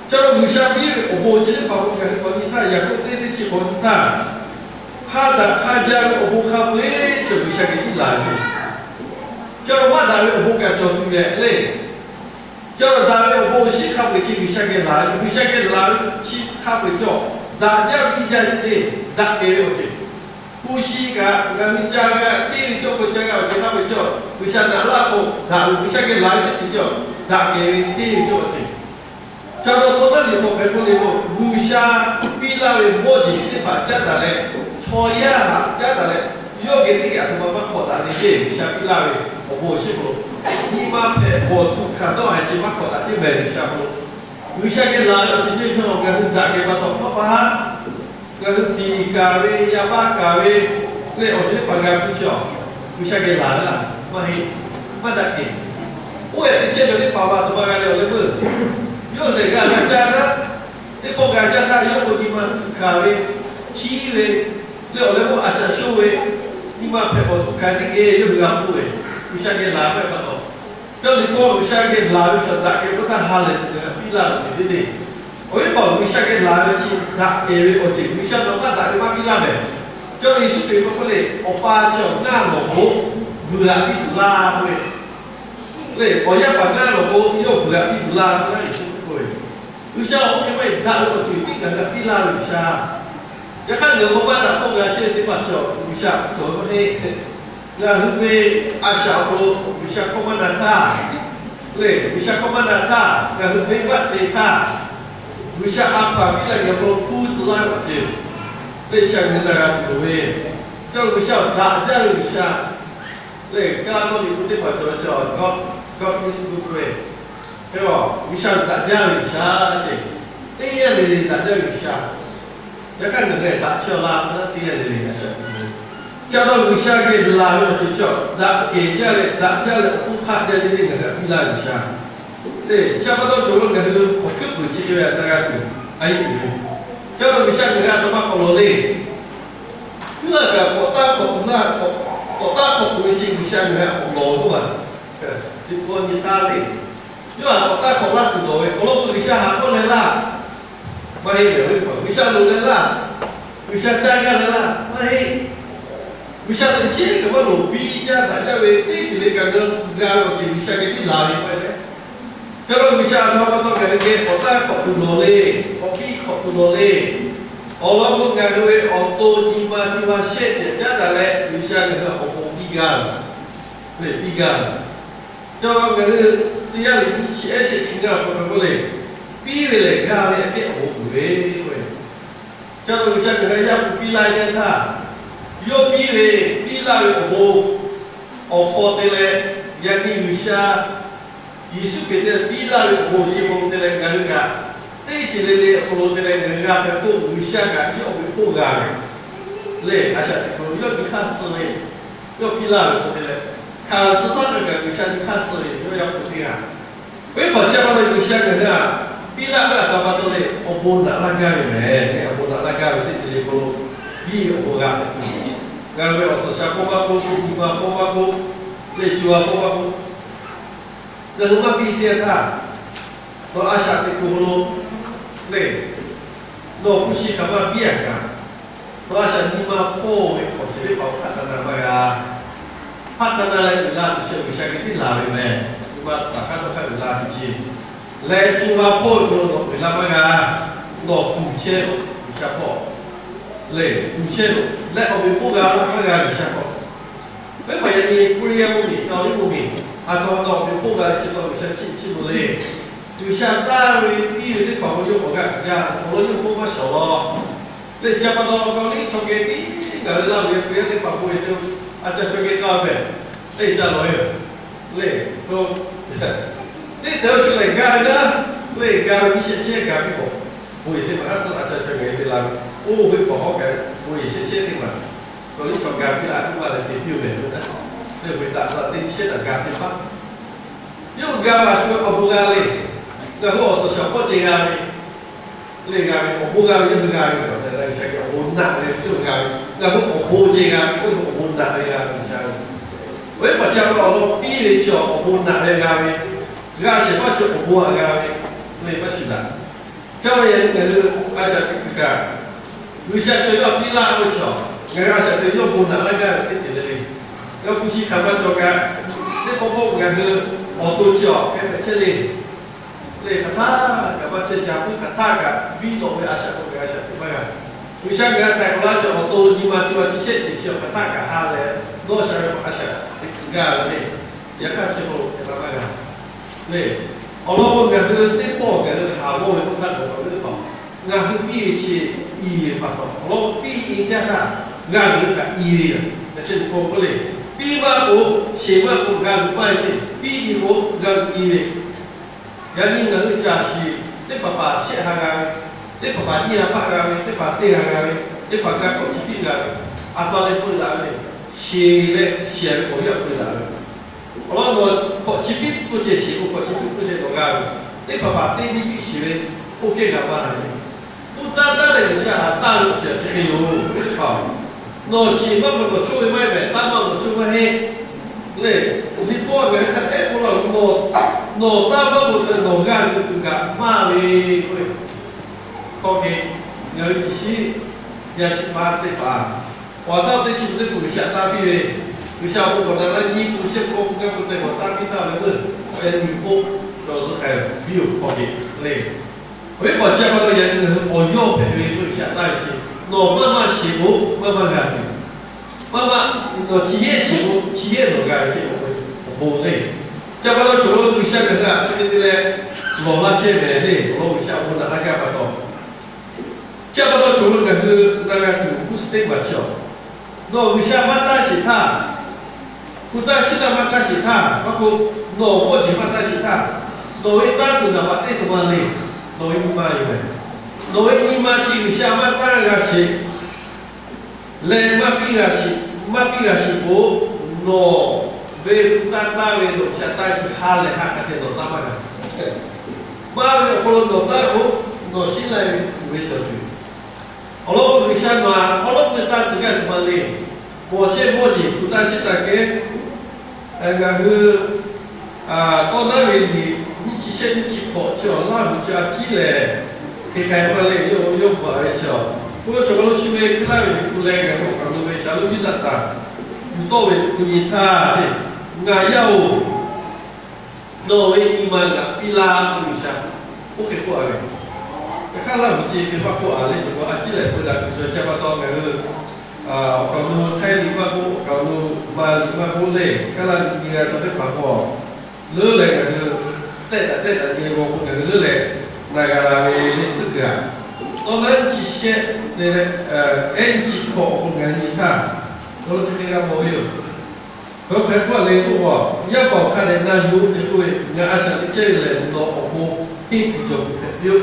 Chaw lo G'uiˬsha piˇ ve awˬ bon chi teˇ hpaˍ k'o ngaˬ hui k'awꞈ nyi htaˇ, Yaˍkoˆ teˇ teˇ chi k'awꞈ nyi htaˇ, hk'a daꞈ hk'a jaˇ ve awˬ bon hk'a peu-eˬ chaw G'uiˬsha geh tiˉ laˬ ve. Chaw lo maˇ daꞈ ve awˬ bon kaꞈ cawˬ tuˬ ve le. Chaw lo daꞈ ve awˬ bon awˬ shiˉ hk'a peu-eˬ chi G'uiˬsha geh laˬ ve. G'uiˬsha geh laˬ ve chi hk'a peu-eˬ chaw, daꞈ jaˇ ve tiˇ jaˇ ve te daꞈ kehˬ ve awˬ ceuˬ. Hpu shi kaꞈ ngaˬ hui ca g'a teˇ ve cawˇ k'o ca g'a awˬ ceuˬ hk'a peu-eˬ chaw, G'uiˬsha naꞈ laˇ k'o daꞈ ve, G'uiˬsha geh laˬ ve teˇ ceuˬ cawˬ daꞈ kehˬ ve teˇ ve cawˇ awˬ ceuˬ. Chaw lo tawˇ taˉ liꞈ hk'aw hk'aˬ hk'e k'oˆ le k'o, G'uiˬsha piˇ laˇ ve mawˇ jeˬ chi teˇ hpaˍ caˉ daꞈ leh, chaw yaˇ htaꞈ caˉ daꞈ leh, yawˇ geh teˇ geh a htoꞈ ma maˇ hk'awꞈ daꞈ le ceˇ. G'uiˬsha piˇ laˇ ve awˬ bon awˬ shiˉ hk'aw lo, nyi ma hpehꞈ bawˬ tuˬ hkanˍ dawˇ haiˬ chi maˇ hk'awꞈ daꞈ ceˇ mehˍ. G'uiˬsha hk'aw lo, G'uiˬsha geh laˬ ve awˬ ceuˬ ceuˬ chi awˬ ngaˬ hui daꞈ kehˬ pa taw maˇ pa haˉ. Ngaˬ hui fiˍ kaˍ ve, yaˇ paˇ kaˍ ve, leh awˬ ceuˬ teˇ hpaˍ g'a hpu chi awˬ, G'uiˬsha geh laˬ ve laˇ maˇ heˆ. Maˇ daꞈ kehˬ. Oˇ ve teˇ ceuˬ cawˬ teˇ hpaˍ a htoꞈ ma g'a leh awˬ leh meuˇ, yawˇ hui lehˬ g'a g'a caˇ naˉ, teˇ pawˆ g'a caˇ htaˇ yawˇ k'o nyi ma hkanˍ ve, hkiˉ ve, leh awˬ leh meuˇ a shaꞈ shoˇ ve, nyi ma hpehꞈ k'awꞈ tuˬ hkanˍ teˇ geh yawˇ hui g'a hpu ve, G'uiˬsha geh laˬ ve pa taw, ca liꞈ hk'aw G'uiˬsha geh laˬ ve chaw daꞈ kehˬ k'oˆ htaˇ ha lehˬ tuˬ ngaˬ hui piˇ laˇ ve teˇ te. Awˬ viˉ paˍ G'uiˬsha geh laˬ ve chi daꞈ kehˬ ve awˬ ceuˬ, G'uiˬsha nawˬ maˇ daꞈ ve maˇ piˇ laˇ mehˍ. Ca Yeˍsuˆ Hkriꞈ k'oˆ k'oˆ le, Awˬ pa chi awˬ ngaˇ lawˬ k'o, vuiˬ g'aꞈ piˇ tuˬ laˇ k'oˆ ve le. Awˬ yaˇ paˍ ngaˇ lawˬ k'o, yawˇ vuiˬ g'aꞈ piˇ tuˬ laˇ k'oˆ laˇ Yeˍsuˆ k'oˆ ve. G'uiˬsha awˬ hk'e maˇ heˆ, daꞈ ve awˬ ceuˬ tiˉ kaꞈ g'a piˇ laˇ ve G'uiˬsha. Yaꞈ hk'aˇ ngaˬ hui k'o maˇ daꞈ k'oˆ g'a chehˇ ve teˇ hpaˍ chaw G'uiˬsha cawˬ ve maˇ heˆ. Ngaˬ hui ve a shaꞈ awˬ hk'aw lo G'uiˬsha hkawˇ maˇ na htaˇ, lehˬ G'uiˬsha hkawˇ maˇ na htaˇ ngaˬ hui venˇbaˆ te htaˇ, G'uiˬsha a hpaˍ piˇ laˇ ve awˬ hk'aw lo hpu tcuh laˇ ve awˬ ceuˬ, lehˬ chi ngaˬ hui na g'a tuˬ loˍ ve. Chaw G'uiˬsha daꞈ jaˇ ve G'uiˬsha, lehˬ Kaˇ laˇ tawˇ liꞈ hpu teˇ hpaˍ cawˬ ve chaw, God, God is good way. Hk'e a, G'uiˬsha daꞈ jaˇ ve G'uiˬsha ceh, teˇ g'aˇ le le daꞈ jaˇ ve G'uiˬsha. Yaꞈ hk'aˇ ngaˬ hui daꞈ chehˇ-aw laˇ, teˇ g'aˇ le le a shaꞈ teꞈ ve. Chi a taw G'uiˬsha geh laˬ ve awˬ ceuˬ chaw daꞈ kehˬ jaˇ leh daꞈ jaˇ leh awˬ hk'oˆ hk'aˆ jaˇ ve le ngaˬ hui piˇ laˇ G'uiˬsha. Lehˬ chi a pa taw cawˬ lo ngaˬ hui awˬ hkuiˉ puiˍ chi ve na g'a tuˬ a yeˇ uiˍ ve. Chi a taw G'uiˬsha ngaˬ hui a htoꞈ ma k'awꞈ lawˬ le. Yawˇ htaꞈ kaꞈ k'awꞈ taˇ hk'awꞈ tuˬ na, k'awꞈ taˇ hk'awꞈ tuˬ ve chi G'uiˬsha ngaˬ hui a k'awꞈ lawˬ k'oˆ ma. Teˇ hkawˇ nyi taˇ le. Yawˇ htaꞈ k'awꞈ taˇ hk'awꞈ laˇ tuˬ lawˬ ve awˬ lawn k'o, G'uiˬsha haꞈ k'awˇ leh laˇ, maˇ heˆ ve awˬ viˉ hpaˍ. G'uiˬsha loˍ leh laˇ, G'uiˬsha caˇ gaˇ leh laˇ, maˇ heˆ. G'uiˬsha teꞈ chiˉ kaꞈ maˇ loˍ piˇ jaˇ daꞈ jaˇ ve teˇ ceuˬ le kaꞈ g'a ve awˬ ceuˬ G'uiˬsha geh tiˉ laˬ ve maˇ heˆ leh, Chaw lo G'uiˬsha a htoꞈ ma pa taw ngaˬ hui geh k'awꞈ taˇ hk'awꞈ tuˬ nawˬ le, k'awꞈ piˇ hk'awꞈ tuˬ nawˬ le. Awˬ lawn k'o, ngaˬ hui ve awˬ to nyi ma nyi ma shehˆ ceh caˉ daꞈ leh, G'uiˬsha ngaˬ hui htaꞈ awˬ bon piˇ gaˇ ve, piˇ gaˇ ve. Chaw ngaˬ hui tcuh yaˇ liꞈ nyiˇ chi ehˉ shehˆ chi ngaˇ awˬ hk'aw lo k'oˆ le, piˇ ve lehˬ g'a ve aꞈ kehˉ awˬ bon uiˍ ve k'o, chaw lo G'uiˬsha ngaˬ hui yaˇ hpu piˇ laˇ ve teˇ htaˇ, yawˇ piˇ ve, piˇ laˇ ve awˬ bon awˬ hk'aw te leh, yaꞈ nyi G'uiˬsha Yeˍsuˆ Hkriꞈ te piˇ laˇ ve awˬ bon chi hk'aw lo te leh ngaˬ hui kaꞈ, teˇ ceuˬ le le awˬ hk'aw lo te leh ngaˬ hui g'a hpehꞈ k'oˆ, G'uiˬsha kaꞈ yawˇ awˬ ve hk'oˆ g'a ve le. A shaꞈ teꞈ hk'aw lo yawˇ nyi hk'aˇ suh ve, yawˇ piˇ laˇ ve hk'aw te leh, hkanˍ suh taˇ kaꞈ G'uiˬsha nyi hk'aˇ suh ve yawˇ yaˇ hpu teˇ g'aˇ. Oˇ ve hpaˍ ca pa leh G'uiˬsha ngaˬ hui htaꞈ piˇ laˇ ve a htoꞈ ma pa taw le, awˬ bon naꞈ laˇ gaˇ ve mehˍ. Awˬ bon naꞈ laˇ gaˇ ve teˇ ceuˬ le hk'aw lo, piˇ ve awˬ bon g'a ve, ngaˬ hui ve awˬ suhˍ shaˍ hpawˇ maˇ k'oˆ, shu nyi ma hpawˇ maˇ k'oˆ, le cu a hpawˇ maˇ k'oˆ, ngaˬ hui maˇ piˇ teˇ htaˇ, nawˬ a shaꞈ teꞈ hk'aw lo le, nawˬ hpu shi hk'aˬ ma piˇ a kaꞈ, nawˬ a shaꞈ nyi ma hpawˇ ve hk'awꞈ chi teˇ hpaˍ hpaˆ htaꞈ na maˇ g'a. Hpaˆ htaꞈ na leh uiˍ la tuˬ chi G'uiˬsha geh teˇ laˬ ve mehˍ. Nyi ma taˍ hk'aˇ dawˇ hk'aˇ uiˍ la tuˬ chi leh, co ha hpawˇ ve hk'aw lo nawˬ uiˍ la maˇ g'a. Nawˬ kuˬ chehˇ-oˬ, G'uiˬsha hpawˇ le, kuˬ chehˇ-oˬ leh awˬ ve k'oˆ g'a maˇ g'a G'uiˬsha hpawˇ. Venˇbaˆ yaꞈ nyi Koˇliˇ yaˇ mvuhˇmiˬ, Kaoˍliˆ mvuhˇmiˬ, a htoꞈ ma taw awˬ ve k'oˆ g'a ve chi taw G'uiˬsha chiˇ chiˇ mvuh le. G'uiˬsha taˇ ve piˇ ve teˇ hpaˍ k'o yawˇ k'awꞈ g'a jaˇ, awˬ lawn yawˇ hk'oˆ maˇ shawˍ law. Leh chi pa taw Kaoˍliˆ chaw geh tiˉ ngaˬ hui laˇ ve Hkriꞈ yaˇ teˇ hpaˍ bon yehˬ te, a ca chaw geh kaˇ ve, teˇ ca lawˬ ve, le, teˇ ceuˬ shu lehˬ g'a ve naˉ, le g'a ve nyiˇ shehˆ shehˆ g'a piˇ k'awꞈ, bon yehˬ teˇ hpaˍ haˉ suh a ca chaw geh te la ve, oˇ ve k'awꞈ hawˉ kaꞈ bon yehˬ shehˆ shehˆ teˇ maˬ, Kaoˍliˆ chaw g'a piˇ la tuˬ maˇ leh te piˇ-oˬ mehˍ. Le ve taꞈ suh teˇ nyiˇ shehˆ taꞈ g'a piˇ paˆ, yawˇ g'a ve a shu awˬ bon g'a le. Ngaˬ hui awˬ suhˍ shaˍ hpawˇ ceh g'a ve, le g'a ve awˬ bon g'a ve yawˇ hui g'a ve, G'uiˬsha geh awˬ bon naꞈ ve yawˇ hui g'a ve, ngaˬ hui awˬ bon ceh g'a ve, yawˇ hui awˬ bon naꞈ ve g'a ve G'uiˬsha ve. Oˇ ve hpaˍ ca ve awˬ lawn piˇ ve chi awˬ bon naꞈ ve g'a ve, g'a shehˍ hpaˇ chi awˬ bon htaꞈ g'a ve, le maˇ shuˍ daꞈ. Ca ve yaꞈ nyi ngaˬ hui a shaꞈ teꞈ kuiˬ kaꞈ, G'uiˬsha chaw yawˇ piˇ laˇ ve chaw, ngaˬ hui a shaꞈ teꞈ yawˇ bon naꞈ laˇ gaˇ ve teˇ ceuˬ le le. Ngaˬ hpu shi hk'aˬ ma cawˬ kaꞈ, teˇ pawˆ pawˆ ngaˬ hui awˬ to chi awˬ hk'e hpehꞈ chehˇ le. Le hk'aˬ htaˇ kaꞈ maˇ chehˇ sha puiˉ, hk'aˬ htaˇ kaꞈ biˇ lawꞈ ve a shaꞈ k'oˆ ve a shaꞈ teꞈ maˇ g'a. G'uiˬsha ngaˬ hui htaiˍ hk'awꞈ laˇ chi awˬ to nyi ma co ha chi shehˆ ceuˬ chi awˬ hk'aˬ htaˇ kaꞈ ha leh, dawˇ sha ve a shaꞈ teꞈ kuiˬ gaˇ ve le. Yaꞈ hk'aˇ chi k'o hk'e maˇ g'a le. Awˬ lawn k'o ngaˬ hui teˇ pawˆ ngaˬ hui haˍ g'awˇ ve k'oˆ htaˇ k'awꞈ k'awꞈ ve teˇ hpaˍ, ngaˬ hui piˇ ve chi i ve pa taw, awˬ lawn k'o piˇ i teˇ htaˇ g'a g'uiˬ kaꞈ i ve yoˬ. Yaꞈ chi k'o k'oˆ le, piˇ maˇ k'o, sheˍ maˇ k'o g'a g'uiˬ maˇ ve, piˇ i k'o g'a g'uiˬ i ve. Yaꞈ nyi ngaˬ hui caˬ shiˍ teˇ hpaˍ hpaˍ shehˆ ha g'a ve, teˇ hpaˍ hpaˍ nyiˇ ha hpaˆ g'a ve, teˇ hpaˍ teˇ ha g'a ve, teˇ hpaˍ g'a hkawꞈ chi piˇ g'a ve, a pa leh peu daꞈ ve le. Sheˍ leh shehˍ ve k'awꞈ yaˇ peu daꞈ ve. Awˬ lawn nawˬ hkawꞈ chi piˇ hpfuhˇ ceh sheˍ k'o, hkawꞈ chi piˇ hpfuhˇ ceh nawˬ g'a ve, teˇ hpaˍ hpaˍ teˇ nyiˇ piˇ sheˍ ve, oˇ hkehˇ g'a maˇ ve. Hpu taˇ taˇ leh G'uiˬsha haꞈ taˇ ve awˬ ceuˬ chi hk'e yoˬ. Nawˬ shiˍ maˇ k'o nawˬ shonˇ ve maˇ heˆ mehˍ, taˇ maˇ k'o nawˬ shonˇ maˇ heˆ. Le, liꞈ hpu a ngaˬ hui hk'a ehˉ k'oˆ la, nawˬ taˇ maˇ k'o nawˬ g'a ve kuˬ kaꞈ maˇ ve k'oˆ ve. Hk'aw hk'e, ngaˬ hui ciˬ shiˉ yaˇ shiˍ paˍ teˇ hpaˍ, awˬ taˇ teˇ chi teˇ hpu G'uiˬsha taˇ piˇ ve, G'uiˬsha bon k'awꞈ na laˇ nyi hpu shehˆ hpu hk'aw hpu gaˇ hpu teh k'awꞈ taˇ piˇ taˇ ve le, a nyi hk'oˆ cawˬ zuhˆ k'ai piˇ-oˬ hk'aw hk'e le. Awˬ viˉ paˍ chi a pa taw yaꞈ nyi ngaˬ hui awˬ yawˇ hpehꞈ ve k'oˆ G'uiˬsha taˇ ve chi, nawˬ maˇ maˇ sheˍ k'o maˇ maˇ g'a tuˬ, maˇ maˇ, nawˬ chi yehˇ sheˍ k'o chi yehˇ nawˬ g'a ve ce awˬ bon le. Chi a pa taw cawˬ lo G'uiˬsha ngaˬ hui htaꞈ chi hk'e te leh lawˬ laˇ chehˇ mehˍ le. Awˬ lawn G'uiˬsha awˬ bon naꞈ laˇ gaˇ pa taw, chi a pa taw cawˬ lo ngaˬ hui na g'a tuˬ g'uˇ suhˍ teˇ maˬ chi awˬ, nawˬ G'uiˬsha maˇ taˇ sheˍ htaˇ, hpu taˇ shiˉ taˇ maˇ taˇ sheˍ htaˇ, maˇ k'o, nawˬ awˬ hpawˇ jeˬ maˇ taˇ sheˍ htaˇ, nawˬ ve tanˇ tuˬ naˍ baꞈ teˇ hk'aw ma le. Nawˬ ve nyi ma yoˬ mehˍ. Nawˬ ve nyi ma chi G'uiˬsha maˇ taˇ g'a sheˍ leh maˇ piˇ g'a sheˍ, maˇ piˇ g'a sheˍ k'o, nawˬ ve hpu taˇ taˇ ve nawˬ G'uiˬsha taˇ ve chi ha lehˬ ha hk'a te nawˬ taˇ maˇ g'a. Maˇ ve awˬ hk'aw lo nawˬ taˇ k'o, nawˬ shiˉ lai ve uiˍ ve cawˬ tuˬ. Awˬ lawn k'o G'uiˬsha nawˬ htaꞈ awˉ lawˉ pui taˇ tcuh gaˇ tuˬ ma le. Mawˬ chehˇ mawˇ jeˬ hpu taˇ shiˉ taˇ kehˉ, ngaˬ hui tawˇ naˉ ve liꞈ nyiˇ chi shehˆ nyiˇ chi hk'awꞈ chi awˬ laˇ hui chi a ciˉ lehˬ, hk'e k'ai maˇ le. Yawˇ yawˇ bvuhꞈ ve chi awˬ, k'o cawˬ kaˬ lo shu ve hkuiˉ laˇ ve Liꞈ hpu leh ngaˬ hui awˬ kaˬ lo ve shaˍ lo viˉ daꞈ taˍ, yuˬ tawˆ ve hpu nyi htaˇ le, ngaˬ yaˇ-oˬ, Nawˬ ve nyi ma ngaˬ piˇ laˇ k'oˆ ve G'uiˬsha, oˇ hk'e k'oˆ a ve. Yaꞈ hk'aˇ Laˇ huˍ ce hk'e paˆ k'oˆ a leh, cawˬ k'o a ciˉ lehˬ peu daꞈ G'uiˬsha ca pa taw ngaˬ hui awˬ kaˍ awˬ nu Htaiˇ liꞈ maˇ k'oˆ, awˬ kaˍ awˬ nu Maˍ liꞈ maˇ k'oˆ lehˬ, Kaˉlaˇ nyi g'a chaw teˇ hpaˍ k'o, leuˉ leh ngaˬ hui tehˆ taˍ tehˆ taˍ nyi g'a k'o, ngaˬ hui leuˉ leh na g'a la ve le tcuhˉ kuiˬ a. Awˬ lawn chi shehˆ te leh, ehˉ nyi chi hkawꞈ awˬ hk'aw lo ngaˬ hui nyi htaˇ, awˬ lawn chi hk'e g'a mawˬ ve yoˬ. Hk'aˬ hk'e k'oˆ le k'oˆ k'o, yaˇ paˍ awˬ hk'a dehꞈ na yuˬ te k'oˆ ve, ngaˬ a shaꞈ teꞈ chehˇ ve lehˬ, nawˬ awˬ pon henˇ tuˬ cawˬ tuˬ hpehꞈ piˇ-oˆ.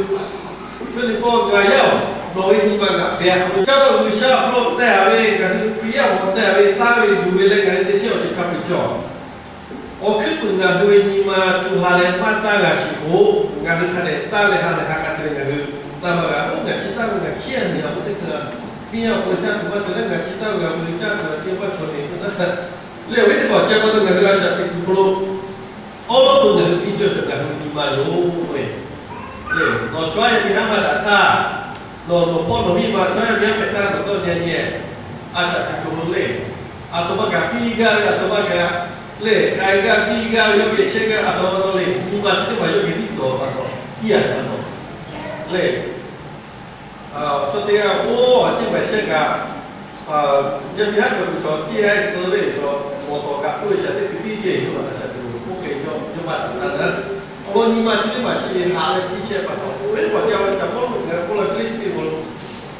Hk'e te k'o, ngaˬ yaˇ-oˬ, nawˬ ve nyi ma ngaˬ pehꞈ-a. Caˇ lawˇ G'uiˬsha awˬ hk'aw lo teh-a ve, ngaˬ hui Hkriꞈ yaˇ awˬ hk'aw teh-a ve, taˇ ve yuˬ ve leh ngaˬ hui te chehˇ awˬ ceuˬ hk'a peu-eˬ cawˬ. Awˬ hkuiˉ puiˍ ngaˬ hui ve nyi ma co ha leh maˇ taˇ g'a sheˍ k'o, ngaˬ hui hk'a dehꞈ taˇ leh ha lehˬ ha k'a te leh ngaˬ hui taˇ maˇ g'a. Oˇ ngaˬ chi taˇ ve ngaˬ hkiˉ-a nyi-a k'oˆ teˇ hk'e, hkiˉ-a k'oˆ caˇ tuˬ maˇ cawˬ leh ngaˬ chi taˇ ve ngaˬ hui caˇ tuˬ a ceh maˇ cawˬ nyi k'oˆ taˇ. Leh awˬ viˉ teˇ hpaˍ ca pa taw ngaˬ hui a shaꞈ teꞈ kuiˬ hk'aw lo awˉ lawˉ peu ngaˬ hui piˇ cawˇ cawˬ ngaˬ hui ve nyi ma yoˬ. Leh nawˬ chaw yaˇ miˇ haˉ maˇ daꞈ htaˇ, nawˬ nawˬ hpawˇ nawˬ miˇ ma chaw yaˇ miˇ haˉ hpehꞈ htaˇ nawˬ tawˇ nyi nyi, a shaꞈ teꞈ kuiˬ hk'aw lo lehˬ, aˬ htoꞈ ma kaꞈ piˇ gaˇ ve, aˬ htoꞈ ma kaꞈ lehˬ k'ai gaˇ piˇ gaˇ ve, yawˇ geh chehˇ gaˇ aˬ htoꞈ ma taw leh, nyi ma chi teˇ hpaˍ yawˇ geh tiˉ cawˬ pa taw, piˇ-a pa taw lehˬ, chaw teˇ g'aˇ oˇ a ciˉ maˬ chehˇ kaꞈ, yaˇ miˇ haˉ cawˬ kuiˬ cawˬ tiˉ a suh ve cawˬ, awˬ tawˍ kaꞈ k'oˆ ve shaˍ teˇ hkui tiˉ ceh yoˬ, a shaꞈ teꞈ kuiˬ k'oˆ hk'e yawˇ yawˇ maˇ daꞈ la naˉ. Awˬ lawn nyi ma chi teˇ maˬ chi lehˬ haꞈ leh piˇ chehˇ pa taw, oˇ ve k'awꞈ ca ve caꞈ Pawˇluꞈ ngaˬ hui k'oˆ la Hkriꞈ yaˇ teˇ hpaˍ lo,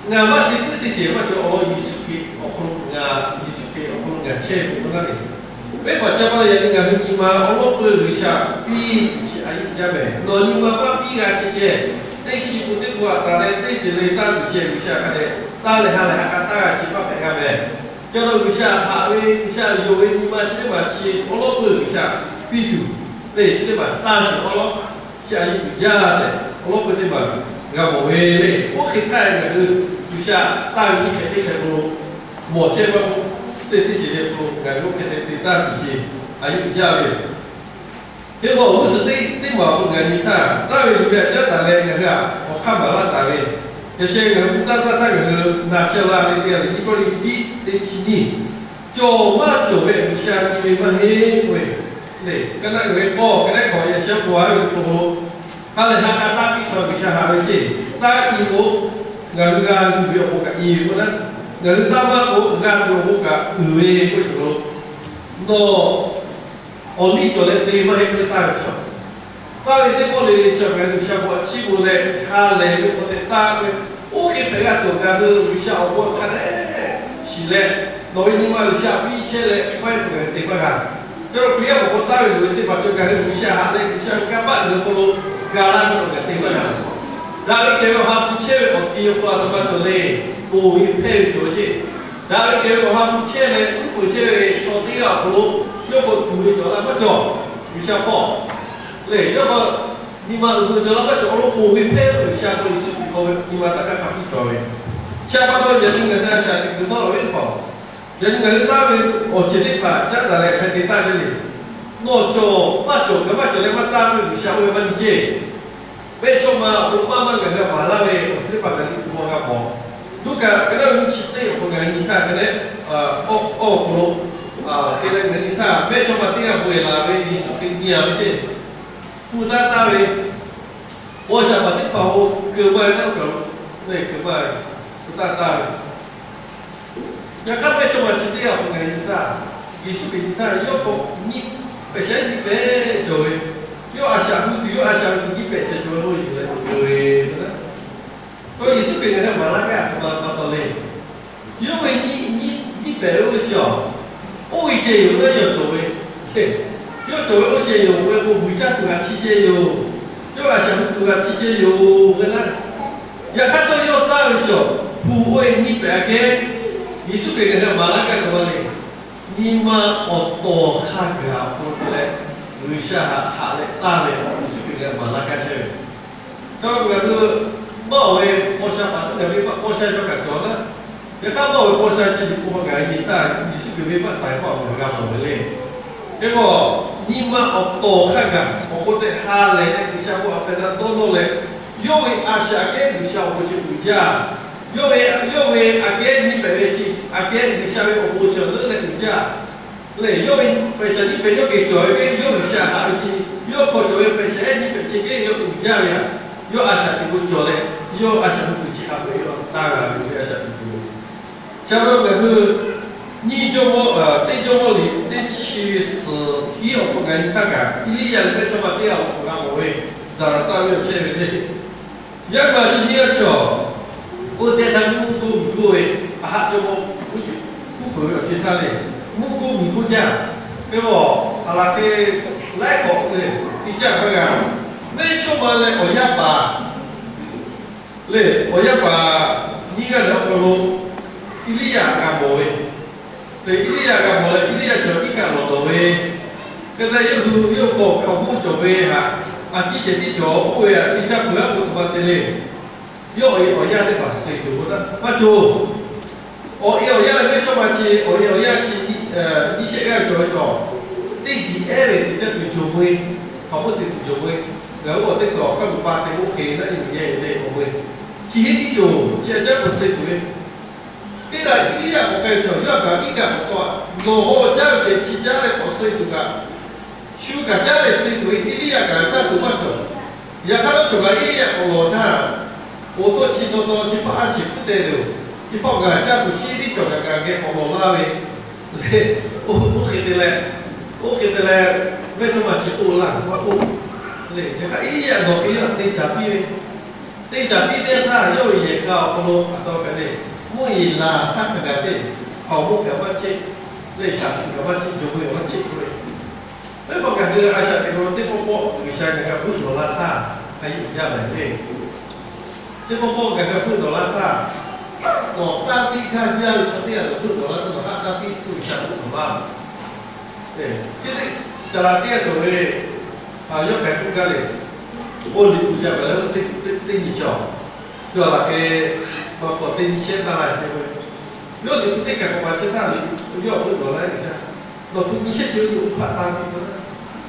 ngaˬ maˇ te puiˉ teˇ ceuˬ maˇ cawˬ. Awˬ lawn Yeˍsuˆ Hkriꞈ awˬ hk'aw lo ngaˬ, Yeˍsuˆ Hkriꞈ awˬ hk'aw lo ngaˬ chehˇ ve k'o naˉ ve, venˇ baˆ ca pa la yaꞈ nyi ngaˬ hui nyi ma awˬ lawˉ peu G'uiˬsha piˇ chi a yeˇ uiˍ jaˇ mehˍ. Nawˬ nyi ma maˇ piˇ g'a ceh ceh, teˇ chi pun teˇ pun aꞈ taˍ leh teˇ ceuˬ le taˇ tuˬ ceh G'uiˬsha hk'a dehꞈ taˇ leh ha lehˬ ha k'a taˇ g'a chi maˇ hpehꞈ g'a mehˍ. Ca la G'uiˬsha haꞈ ve G'uiˬsha yonˍ ve nyi ma chi teˇ maˬ chi awˬ lawˉ peu G'uiˬsha piˇ tuˬ, teˇ chi teˇ maˬ taˇ sheˍ awˬ lawˉ chi a yeˇ uiˍ jaˇ tehꞈ awˬ lawˉ peu teˇ maˬ g'a mawˬ ve le. Oˇ hk'e htaˇ ngaˬ hui G'uiˬsha taˇ ve nyi hk'e teˇ hk'e k'o, mawˬ chehˇ maˇ k'oˆ, teˇ teˇ ceuˬ le k'o ngaˬ hui oˇ hk'e te te taˇ tuˬ ceh a yeˇ uiˍ jaˇ ve yoˬ. Hk'e k'o awˬ g'uˇ suhˍ teˇ teˇ maˬ awˬ hk'aw lo ngaˬ nyi htaˇ, taˇ ve yuˬ ve aꞈ caˉ taˍ leh ngaˬ hui aꞈ awˬ hk'aˇ maˍ laˇ taˍ ve, yaꞈ sheh ngaˬ hui hpu taˇ taˇ htaˇ ngaˬ hui na chehˇ laˇ ve teˇ g'aˇ le, Iˉbrawˇ liꞈ tiˉ teˇ chi nyiˇ, cawˬ maˇ cawˬ ve G'uiˬsha nyi ve maˇ heˆ k'oˆ ve le. Ka naˆ uiˍ ve k'awˇ ka naˆ hkawꞈ yaꞈ sheh k'o a ve k'o, ha lehˬ ha k'a taˇ piˇ chaw G'uiˬsha haꞈ ve ceh, taˇ i k'o, ngaˬ hui g'a uiˍ ve awˬ bon kaꞈ i ve k'o naˉ, ngaˬ hui taˇ maˇ k'o g'a tuˬ awˬ bon kaꞈ uiˍ ve k'oˆ ve cawˬ lo, nawˬ awˬ liˇ cawˬ leh te maˇ heˆ k'oˆ ve taˇ ve chaw, taˇ ve teˇ pawˆ le le chaw ngaˬ hui G'uiˬsha bon aꞈ chiˇ bon leh ha lehˬ ve k'awꞈ tehꞈ taˇ ve, oˇ hk'e hpehꞈ g'a tuˬ ngaˬ hui G'uiˬsha awˬ bon hk'a dehꞈ shiˍ leh, nawˬ ve nyi ma G'uiˬsha piˇ chehˇ leh maˇ heˆ k'o ngaˬ hui te maˇ g'a. Ca lo Hkriꞈ yaˇ awˬ hk'aw taˇ ve loˍ ve teˇ hpaˍ cawˬ ngaˬ hui G'uiˬsha haꞈ leh G'uiˬsha ve kanˇ paˆ ngaˬ hui hk'aw lo ga laˇ ve awˬ g'aˇ te maˇ g'a. Daꞈ ve kehˬ ve awˬ ha hpu chehˇ ve awˬ ti awˬ hk'aw a htoꞈ ma cawˬ le, ponˬ ve hpehˇ ve cawˬ ve ceh. Daꞈ ve kehˬ ve awˬ ha hpu chehˇ leh uˉ peunˍ chehˇ ve chaw teˇ g'aˇ awˬ hk'aw lo yawˇ k'awꞈ tuˬ ve cawˬ la maˇ cawˬ. G'uiˬsha hpawˇ lehˬ yawˇ k'awꞈ nyi ma uiˍ ve cawˬ la maˇ cawˬ. Awˬ lawn ponˬ ve hpehˇ ve G'uiˬsha hk'aw Yeˍsuˆ Hkriꞈ hk'aw ve nyi ma taꞈ hk'aˇ hk'a piˇ cawˬ ve, chi pa taw yaꞈ nyi ngaˬ hui a shaꞈ teꞈ kuiˬ hpawˇ awˬ viˉ teˇ hpaˍ, yaꞈ nyi ngaˬ hui taˇ ve awˬ ceuˬ teˇ hpaˍ caˉ daꞈ leh hk'a te taˇ ve le. Nawˬ cawˬ maˇ cawˬ ngaˬ maˇ cawˬ leh maˇ taˇ ve G'uiˬsha oˇ ve maˇ nyi ceh. Mehˇchawˇma awˬ hk'aw lo maˇ maˇ ngaˬ hui maˍ laˇ ve awˬ ceuˬ teˇ hpaˍ ngaˬ hui hk'aw g'a mawˬ. Luˉkaꞈ ka naˆ uiˍ nyiˇ chi teˇ awˬ hk'aw ngaˬ hui nyi htaˇ ka naˆ awˬ hk'aw lo te leh ngaˬ hui nyi htaˇ, mehˇchawˇma teˇ g'aˇ bon lehˬ la ve Yeˍsuˆ Hkriꞈ nyi-a ve ceh, hpu taˇ taˇ ve, paw shaˍ paˍ teˇ hpaˍ-oˬ, keu maˇ ve naˆ uˉ kaˬ lo lehˬ keu maˇ ve, hpu taˇ taˇ ve. Yaꞈ hk'aˇ mehˇchawˇma chi teˇ g'aˇ awˬ hk'aw ngaˬ hui nyi htaˇ, Yeˍsuˆ Hkriꞈ nyi htaˇ yawˇ k'awꞈ nyi pehꞈ shehˍ nyi pehꞈ cawˬ ve, yawˇ a shaꞈ hu tuˬ yawˇ a shaꞈ hu tuˬ nyi pehꞈ cawˬ cawˬ ve k'oˆ yuˬ leh k'oˆ ve, k'o Yeˍsuˆ Hkriꞈ ngaˬ hui maˍ laˇ gaˇ htaꞈ ma pa taw le. Yawˇ ve nyi nyi pehꞈ ve oˇ ve ceh-a, oˇ ve ceh yoˬ naˉ yawˇ cawˬ ve, yawˇ cawˬ ve oˇ ceh yoˬ k'oˆ ve k'o, vuiˬ caˇ tuˬ g'a chi ceh yoˬ. Yawˇ a shaꞈ hu tuˬ g'a chi ceh yoˬ k'oˆ ve naˉ. Yaꞈ hk'aˇ htawˇ yawˇ taˇ ve cawˬ hpu oˇ ve nyi pehꞈ aꞈ kehˉ, Yeˍsuˆ Hkriꞈ ngaˬ hui maˍ laˇ gaˇ k'o ma le. Nyi ma awˬ tawˍ hk'a gaˬ awˬ hk'aw lo te leh, G'uiˬsha haꞈ haꞈ leh taˇ ve awˬ Yeˍsuˆ Hkriꞈ ngaˬ hui maˍ laˇ gaˇ chehˇ ve. Ca ngaˬ hui maˇ oˬ ve paw sha paˍ teˇ g'aˇ ve paw sha cawˬ kaꞈ cawˬ naˉ, yaꞈ hk'aˇ maˇ oˬ ve paw sha chi ve k'o ngaˬ hui nyi htaˇ Yeˍsuˆ Hkriꞈ ve venˇ baˆ taiˍ hk'aw ngaˬ hui g'a mawˬ ve le. Hk'e k'o, nyi ma awˬ tawˍ hk'a gaˬ awˬ hk'aw lo tehꞈ ha lehˬ leh G'uiˬsha bon aꞈ hpehꞈ la dawˇ nawˇ leh, yawˇ ve a shaꞈ kehˉ G'uiˬsha awˬ bon ceh uiˍ jaˇ. Yawˇ ve, yawˇ ve aꞈ kehˉ nyi pehꞈ ve chi aꞈ kehˉ G'uiˬsha ve awˬ bon ceh leuˉ leh uiˍ jaˇ. Lehˬ yawˇ ve pehˬ shaˍ nyi pehˬ yawˇ kehˬ cawˬ ve kehˉ yawˇ G'uiˬsha haꞈ ve chi, Yawˇ hk'aw cawˬ ve hpehꞈ shehˍ ehˉ nyiˇ hpehꞈ chi hk'e yawˇ uiˍ jaˇ ve htaꞈ yawˇ a shaꞈ teꞈ k'o cawˬ leh, yawˇ a shaꞈ teꞈ k'o chi hk'a peu-eˬ yawˇ taˇ g'a ve a shaꞈ teꞈ k'o. Chi pa taw ngaˬ hui nyiˇ Jawˇmawˇ, teˇ Jawˇmawˇ liꞈ teˇ chi suhˍ hiˉ awˬ hk'aw ngaˬ nyi htaˇ kaꞈ, Eˇliˇyaꞈ leh mehˇchawˇma teˇ g'aˇ awˬ hk'aw g'a mawˬ ve Zaˍlaˍtanˍ ve awˬ chehˇ ve le. Yaˇ ma chi nyiˇ g'aˇ chi awˬ, oˇ teˇ htaˇ mvuhˇ hk'oˆ miˬ hk'oˆ ve, Aˍhaˆ jawˇmawˇ uˉ cuˬ kuˉ peuˬ ve awˬ ceuˬ htaˇ le, mvuhˇ hk'oˆ miˬ hk'oˆ jaˇ. Hk'e k'o, aˬ laˬ hk'e laiˉ hk'awꞈ le, ti caˇ hk'a g'a, mehˇchawˇma leh awˬ yaˇ paˍ le, awˬ yaˇ paˍ nyiˇ g'aˇ leh awˬ hk'aw lo Eˇliˇyaꞈ g'a mawˬ ve. Leh Eˇliˇyaꞈ g'a mawˬ leh, Eˇliˇyaꞈ cawˬ iˉ kaˆ lawˬ dawˬ ve, hk'e te yawˇ hui yawˇ hk'aw hkaoˍmonˇ cawˬ ve htaꞈ a ciˉ cehˬ tiˉ cawˬ k'oˆ ve htaꞈ te caˇ peuˬ laˇ k'o, htoꞈ ma te le. Yawˇ awˬ e awˬ yaˇ teˇ hpaˍ suh tuˬ k'o taˇ maˇ cawˬ. Awˬ e awˬ yaˇ leh mehˇchawˇma chi awˬ e awˬ yaˇ chi nyiˇ shehˆ g'aˇ cawˬ ve cawˬ. Teˇ g'uiˬ ehˉ ve te caˇ tuˬ jawˬ ve, hkaoˍmonˇ te tuˬ jawˬ ve, ngaˬ hui awˬ teˇ hkui awˬ hk'aˇ gu pa te k'oˆ hk'e naˉ nyi nyi ve le k'oˆ ve, chi heˆ tiˉ cawˬ. Chi a caˉ k'awꞈ suh tuˬ ve, teˇ g'aˇ Eˇliˇyaꞈ k'awꞈ k'ai cawˬ, yawˇ kaꞈ iˉ kaˆ k'awꞈ tawˆ, nawˬ haw caˇ ve ceh chi caˉ leh k'awꞈ suh tuˬ kaꞈ, shu kaꞈ caˉ leh suh tuˬ ve Eˇliˇyaꞈ kaꞈ caˇ tuˬ maˇ cawˬ. Yaꞈ hk'aˇ, tawˇ cawˬ kaꞈ Eˇliˇyaꞈ k'awꞈ lawˬ htaˇ, oˬ htoˆ chi taw taw chi hpaˇ a shiˍ puiˉ te ve yoˬ. Chi hpaˇ ngaˬ caˇ tuˬ chi tiˉ cawˬ kaꞈ ngaˬ geh k'awꞈ lawˬ laˇ ve le. Oˇ hk'e te leh, oˇ hk'e te leh, mehˇchawˇma chi k'oˆ laˇ maˇ k'oˆ le. Yaꞈ hk'aˇ Eˇliˇyaꞈ nawˬ hk'e yawˇ htaꞈ te caˍ piˇ ve, te caˍ piˇ teˇ htaˇ yawˇ ve yehˬ k'a awˬ hk'aw lo a taw kaꞈ le, mvuhˇ yeˬ laˬ htaˇ hk'a gaˬ te, hkaoˍmonˇ kaꞈ maˇ cheˆ, leh shaˍ tiꞈ kaꞈ maˇ cheˆ, jawˬ ve kaꞈ maˇ cheˆ k'oˆ ve. Venˇ baˆ ngaˬ hui a shaꞈ teꞈ k'o, teˇ pawˆ pawˆ G'uiˬsha ngaˬ g'a hpuˇ dawˬ laˇ htaˇ, a yeˇ uiˍ jaˇ mehˍ le. Teˇ pawˆ pawˆ ngaˬ hui hpuˇ dawˬ laˇ htaˇ, nawˬ taˇ piˇ gaˇ jaˇ ve chaw teˇ g'aˇ nawˬ hpuˇ dawˬ laˇ htaˇ, nawˬ haˆ taˇ piˇ k'oˆ G'uiˬsha hpuˇ dawˬ laˇ. Chi teˇ shaˍ laꞈ teˇ g'aˇ cawˬ ve, yawˇ hk'aˬ hk'e k'oˆ gaˇ le. Oˇ liꞈ hpu ca gaˬ leh teˇ nyi cawˬ, shu a laˬ hk'e, ma k'awꞈ teˇ nyi shehˆ taˇ la ve, yawˇ liꞈ hpu teˇ kaˬ k'awꞈ pa chehˇ htaˇ, yawˇ hpuˇ dawˬ laˇ G'uiˬsha, nawˬ hpu nyi shehˆ ceuˬ ve oˇ hpaˆ taˇ piˇ k'o,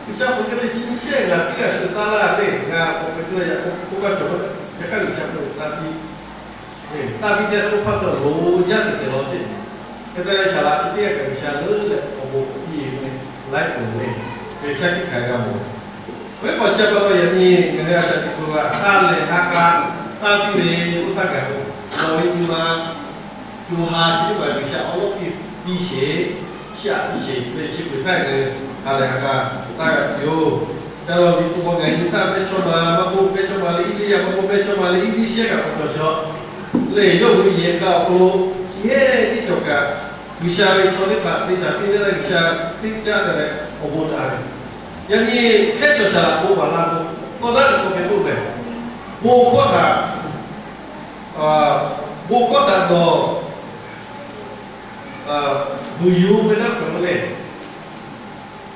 G'uiˬsha k'awꞈ k'oˆ ve, chi nyi shehˆ ngaˬ teˇ g'aˇ shu taˇ laˇ ve, ngaˬ k'awꞈ k'oˆ ve yaꞈ k'oˆ maˇ cawˬ. Yaꞈ hk'aˇ G'uiˬsha k'oˆ ve, taˇ piˇ. Taˇ piˇ teˇ oˇ hpaˆ cawˬ lo yaˇ teꞈ kehˬ law ceˇ. Hk'e te leh shaˍ laꞈ chi teˇ g'aˇ kaꞈ G'uiˬsha leuˉ leh awˬ bon piˇ ve laiˉ peuˬ ve, G'uiˬsha hkiˆ hkanˍ g'a mawˬ. Oˇ ve k'awꞈ chi pa taw yaꞈ nyi ngaˬ hui a shaꞈ teꞈ k'o, ha lehˬ ha k'a taˇ piˇ ve oˇ htaˇ kaꞈ, nawˬ ve nyi ma co ha chi teˇ hpaˍ G'uiˬsha awˉ lawˉ piˇ piˇ sheˍ, chiˇ aꞈ piˇ sheˍ ve chi peuˬ htaˇ, ha lehˬ ha k'a taˇ g'a tuˬ yoˬ. Ca la ve k'o, ngaˬ nyi htaˇ mehˇchawˇma maˇ k'oˆ, mehˇchawˇma leh Eˇliˇyaꞈ maˇ k'oˆ, mehˇchawˇma leh Eˇliˇshehˇ kaꞈ k'awꞈ cawˬ shaw lehˬ, yawˇ hui yehˬ k'a awˬ hk'aw lo chi hehˉ teˇ cawˬ kaꞈ, G'uiˬsha ve chaw teˇ hpaˍ te caˍ piˇ teˇ g'aˇ G'uiˬsha teˇ caˉ te leh awˬ bon taˍ ve. Yaꞈ nyi hkehˉ cawˬ shaˍ laꞈ bon maˍ la k'o, tawˇ naˉ teꞈ k'awꞈ hpehꞈ k'oˆ mehˍ, bon hkawˇ htaꞈ, bon hkawˇ htaꞈ nawˬ vuiˬ yuˬ ve naˉ hpehꞈ k'oˆ le.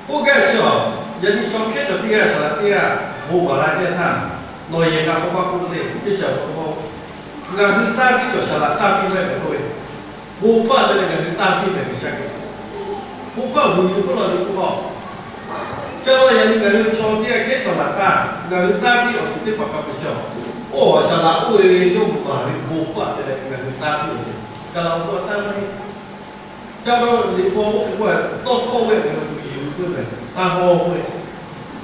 K'oˆ gaˇ chi awˬ, yaꞈ nyi chaw hkehˉ cawˬ teˇ g'aˇ shaˍ laꞈ teˇ g'aˇ bon maˍ la teˇ g'aˇ htaˇ, nawˬ yehˬ k'a k'awꞈ maˇ k'oˆ le, teˇ caˬ k'awꞈ k'oˆ, ngaˬ hui taˇ piˇ cawˬ shaˍ laꞈ taˇ piˇ mehˍ k'oˆ ve, bon hkawˇ te leh ngaˬ hui taˇ piˇ mehˍ G'uiˬsha k'o, bon hkawˇ vuiˬ yuˬ k'oˆ la ve k'oˆ k'o, chi awˬ yaꞈ nyi ngaˬ hui chaw teˇ g'aˇ hkehˉ cawˬ laꞈ htaˇ ngaˬ hui taˇ piˇ awˬ ceuˬ teˇ hpaˍ hk'a peu-eˬ cawˬ. Oˇ awˬ shaˍ laꞈ oˇ ve ve yawˇ maˍ ve bon hkawˇ te leh ngaˬ hui taˇ piˇ awˬ ceuˬ, shaˍ laꞈ awˬ hk'aw taˇ maˇ heˆ. Chi pa taw liꞈ hpu oˇ hk'e k'oˆ ve, tawˇ hkawˇ ve ngaˬ hui vuiˬ yuˬ k'oˆ ve, taˇ hawˇ k'oˆ ve,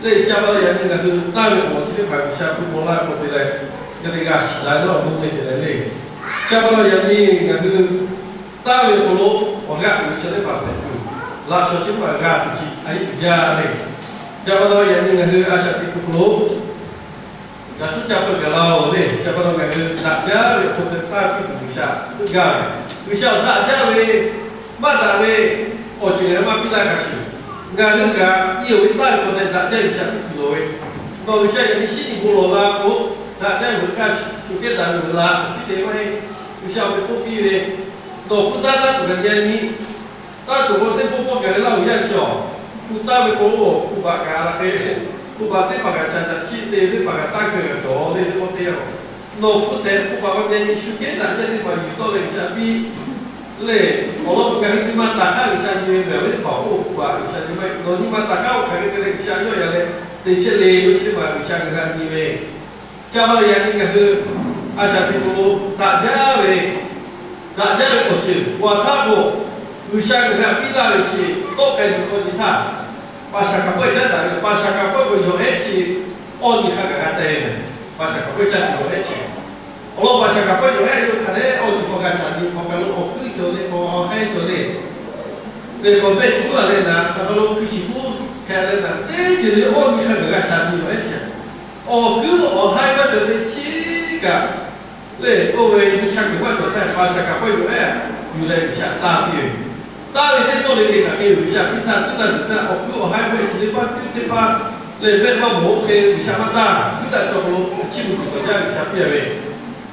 leh chi pa taw yaꞈ nyi ngaˬ hui taˇ ve awˬ lawn chi teˇ hpaˍ G'uiˬsha hpu maw laˇ ve k'awꞈ te leh, ngaˬ hui g'a shiˍ la ve awˬ bon ve ceuˬ lehˬ le. Chi pa taw yaꞈ nyi ngaˬ hui taˇ ve awˬ hk'aw lo awˬ g'aˇ uiˍ ve chaw teˇ hpaˍ hpehꞈ tuˬ, laꞈ shawnˍ chi teˇ hpaˍ g'a tuˬ chi a yeˇ uiˍ jaˇ le. Chi pa taw yaꞈ nyi ngaˬ hui a shaꞈ teꞈ kuˬ hk'aw lo Yaꞈ shu ca peu gaˬ la-oˬ le. Chi pa taw ngaˬ hui daꞈ jaˇ ve awˬ hk'aw te taˇ piˇ tuˬ G'uiˬsha g'a ve, G'uiˬsha daꞈ jaˇ ve, maˇ daꞈ ve awˬ ceuˬ ngaˬ hui maˇ piˇ laˇ hk'a shuˍ, ngaˬ hui kaꞈ i oˬ ve taˇ ve hk'aw te daꞈ jaˇ G'uiˬsha piˇ tuˬ lawˬ ve, nawˬ G'uiˬsha yaꞈ nyi shinˉ nyi bon lawˬ la k'o, daꞈ jaˇ ve hk'a shuˍ shu kehˉ daꞈ ve laˬ piˇ te maˇ heˆ. G'uiˬsha awˬ hk'e k'oˆ piˇ ve, nawˬ hpu taˇ taˇ tuˬ kaꞈ nyi nyi, taˇ tuˬ k'o teˇ pawˆ pawˆ gaˬ ve laˇ oˬ yaˇ chi awˬ, hpu taˇ ve k'o, hpu baꞈ kaꞈ la hk'e, hpu baꞈ teˇ hpaˍ kaꞈ caꞈ caꞈ chiˆ te, teˇ hpaˍ kaꞈ taˇ hkui kaꞈ cawˬ le, teˇ pawˆ teˇ yanˇ. Nawˬ hpu tehꞈ hpu baꞈ maˇ nyi nyi shu kehˉ daꞈ jaˇ teˇ hpaˍ yuˬ tawˆ leh G'uiˬsha piˇ le. Awˬ lawn k'o ngaˬ hui nyi ma taˍ hk'aˇ G'uiˬsha nyi ve mehˬ ve teˇ hpaˍ oˇ hpu baꞈ G'uiˬsha nyi maˇ heˆ. Nawˬ nyi ma taˍ hk'aˇ oˇ hk'aˬ hk'e te leh G'uiˬsha yawˇ yaꞈ leh te chehˇ le ve chi teˇ hpaˍ G'uiˬsha ngaˬ hui a nyi ve. Chi pa taw yaꞈ nyi ngaˬ hui a shaꞈ teꞈ kuˬ lo daꞈ jaˇ ve, daꞈ jaˇ ve awˬ ceuˬ g'a htaˇ k'o, G'uiˬsha ngaˬ hui htaꞈ piˇ laˇ ve chi tawˆ k'ai tuˬ hk'aw nyi htaˇ, Paˍ shaˍ kaˍ pawehˇ caˉ daꞈ ve, paˍ shaˍ kaˍ pawehˇ k'o yawˬ ehˉ chi awˇ nyi hk'a gaˬ g'a teh ve. Paˍ shaˍ kaˍ pawehˇ caˉ daꞈ yawˬ ehˉ chi, awˬ lawn paˍ shaˍ kaˍ pawehˇ yawˬ ehˉ yawˇ htaꞈ leh awˇ nyi hk'a g'a caˍ nyi hk'aw hk'a lo awˬ kuiˉ cawˬ le, awˬ haiˉ cawˬ le, ve hk'aw mehˆ cuˉ a leh naˍ, hk'aˬ hk'aw lo hkui shiˍ kuˉ hk'e leh naˍ, teˇ ceuˬ le awˇ nyi hk'a gaˬ g'a caˍ nyi yawˬ ehˉ chi, awˬ kuiˉ awˬ haiˉ maˇ cawˬ ve chi kaꞈ, lehˬ oˇ ve nyi cha kuiˬ maˇ cawˬ htaˇ, paˍ shaˍ kaˍ pawehˇ yawˬ ehˉ yuˬ leh G'uiˬsha taˇ piˇ ve. Taˇ ve teˇ pawˆ le le kaꞈ hk'e G'uiˬsha piˇ htaˇ, tuˉ taˇ tuˬ htaˇ, awˬ kuiˉ awˬ haiˉ mehˆ shiˍ teˇ hpaˇ, tuˉ teˇ hpaˇ, lehˬ mehˆ maˇ mawˬ oˇ hk'e G'uiˬsha maˇ taˇ, tuˉ taꞈ chaw hk'aw lo chiˇ mvuh tuˬ k'awꞈ jaˇ G'uiˬsha piˇ a ve.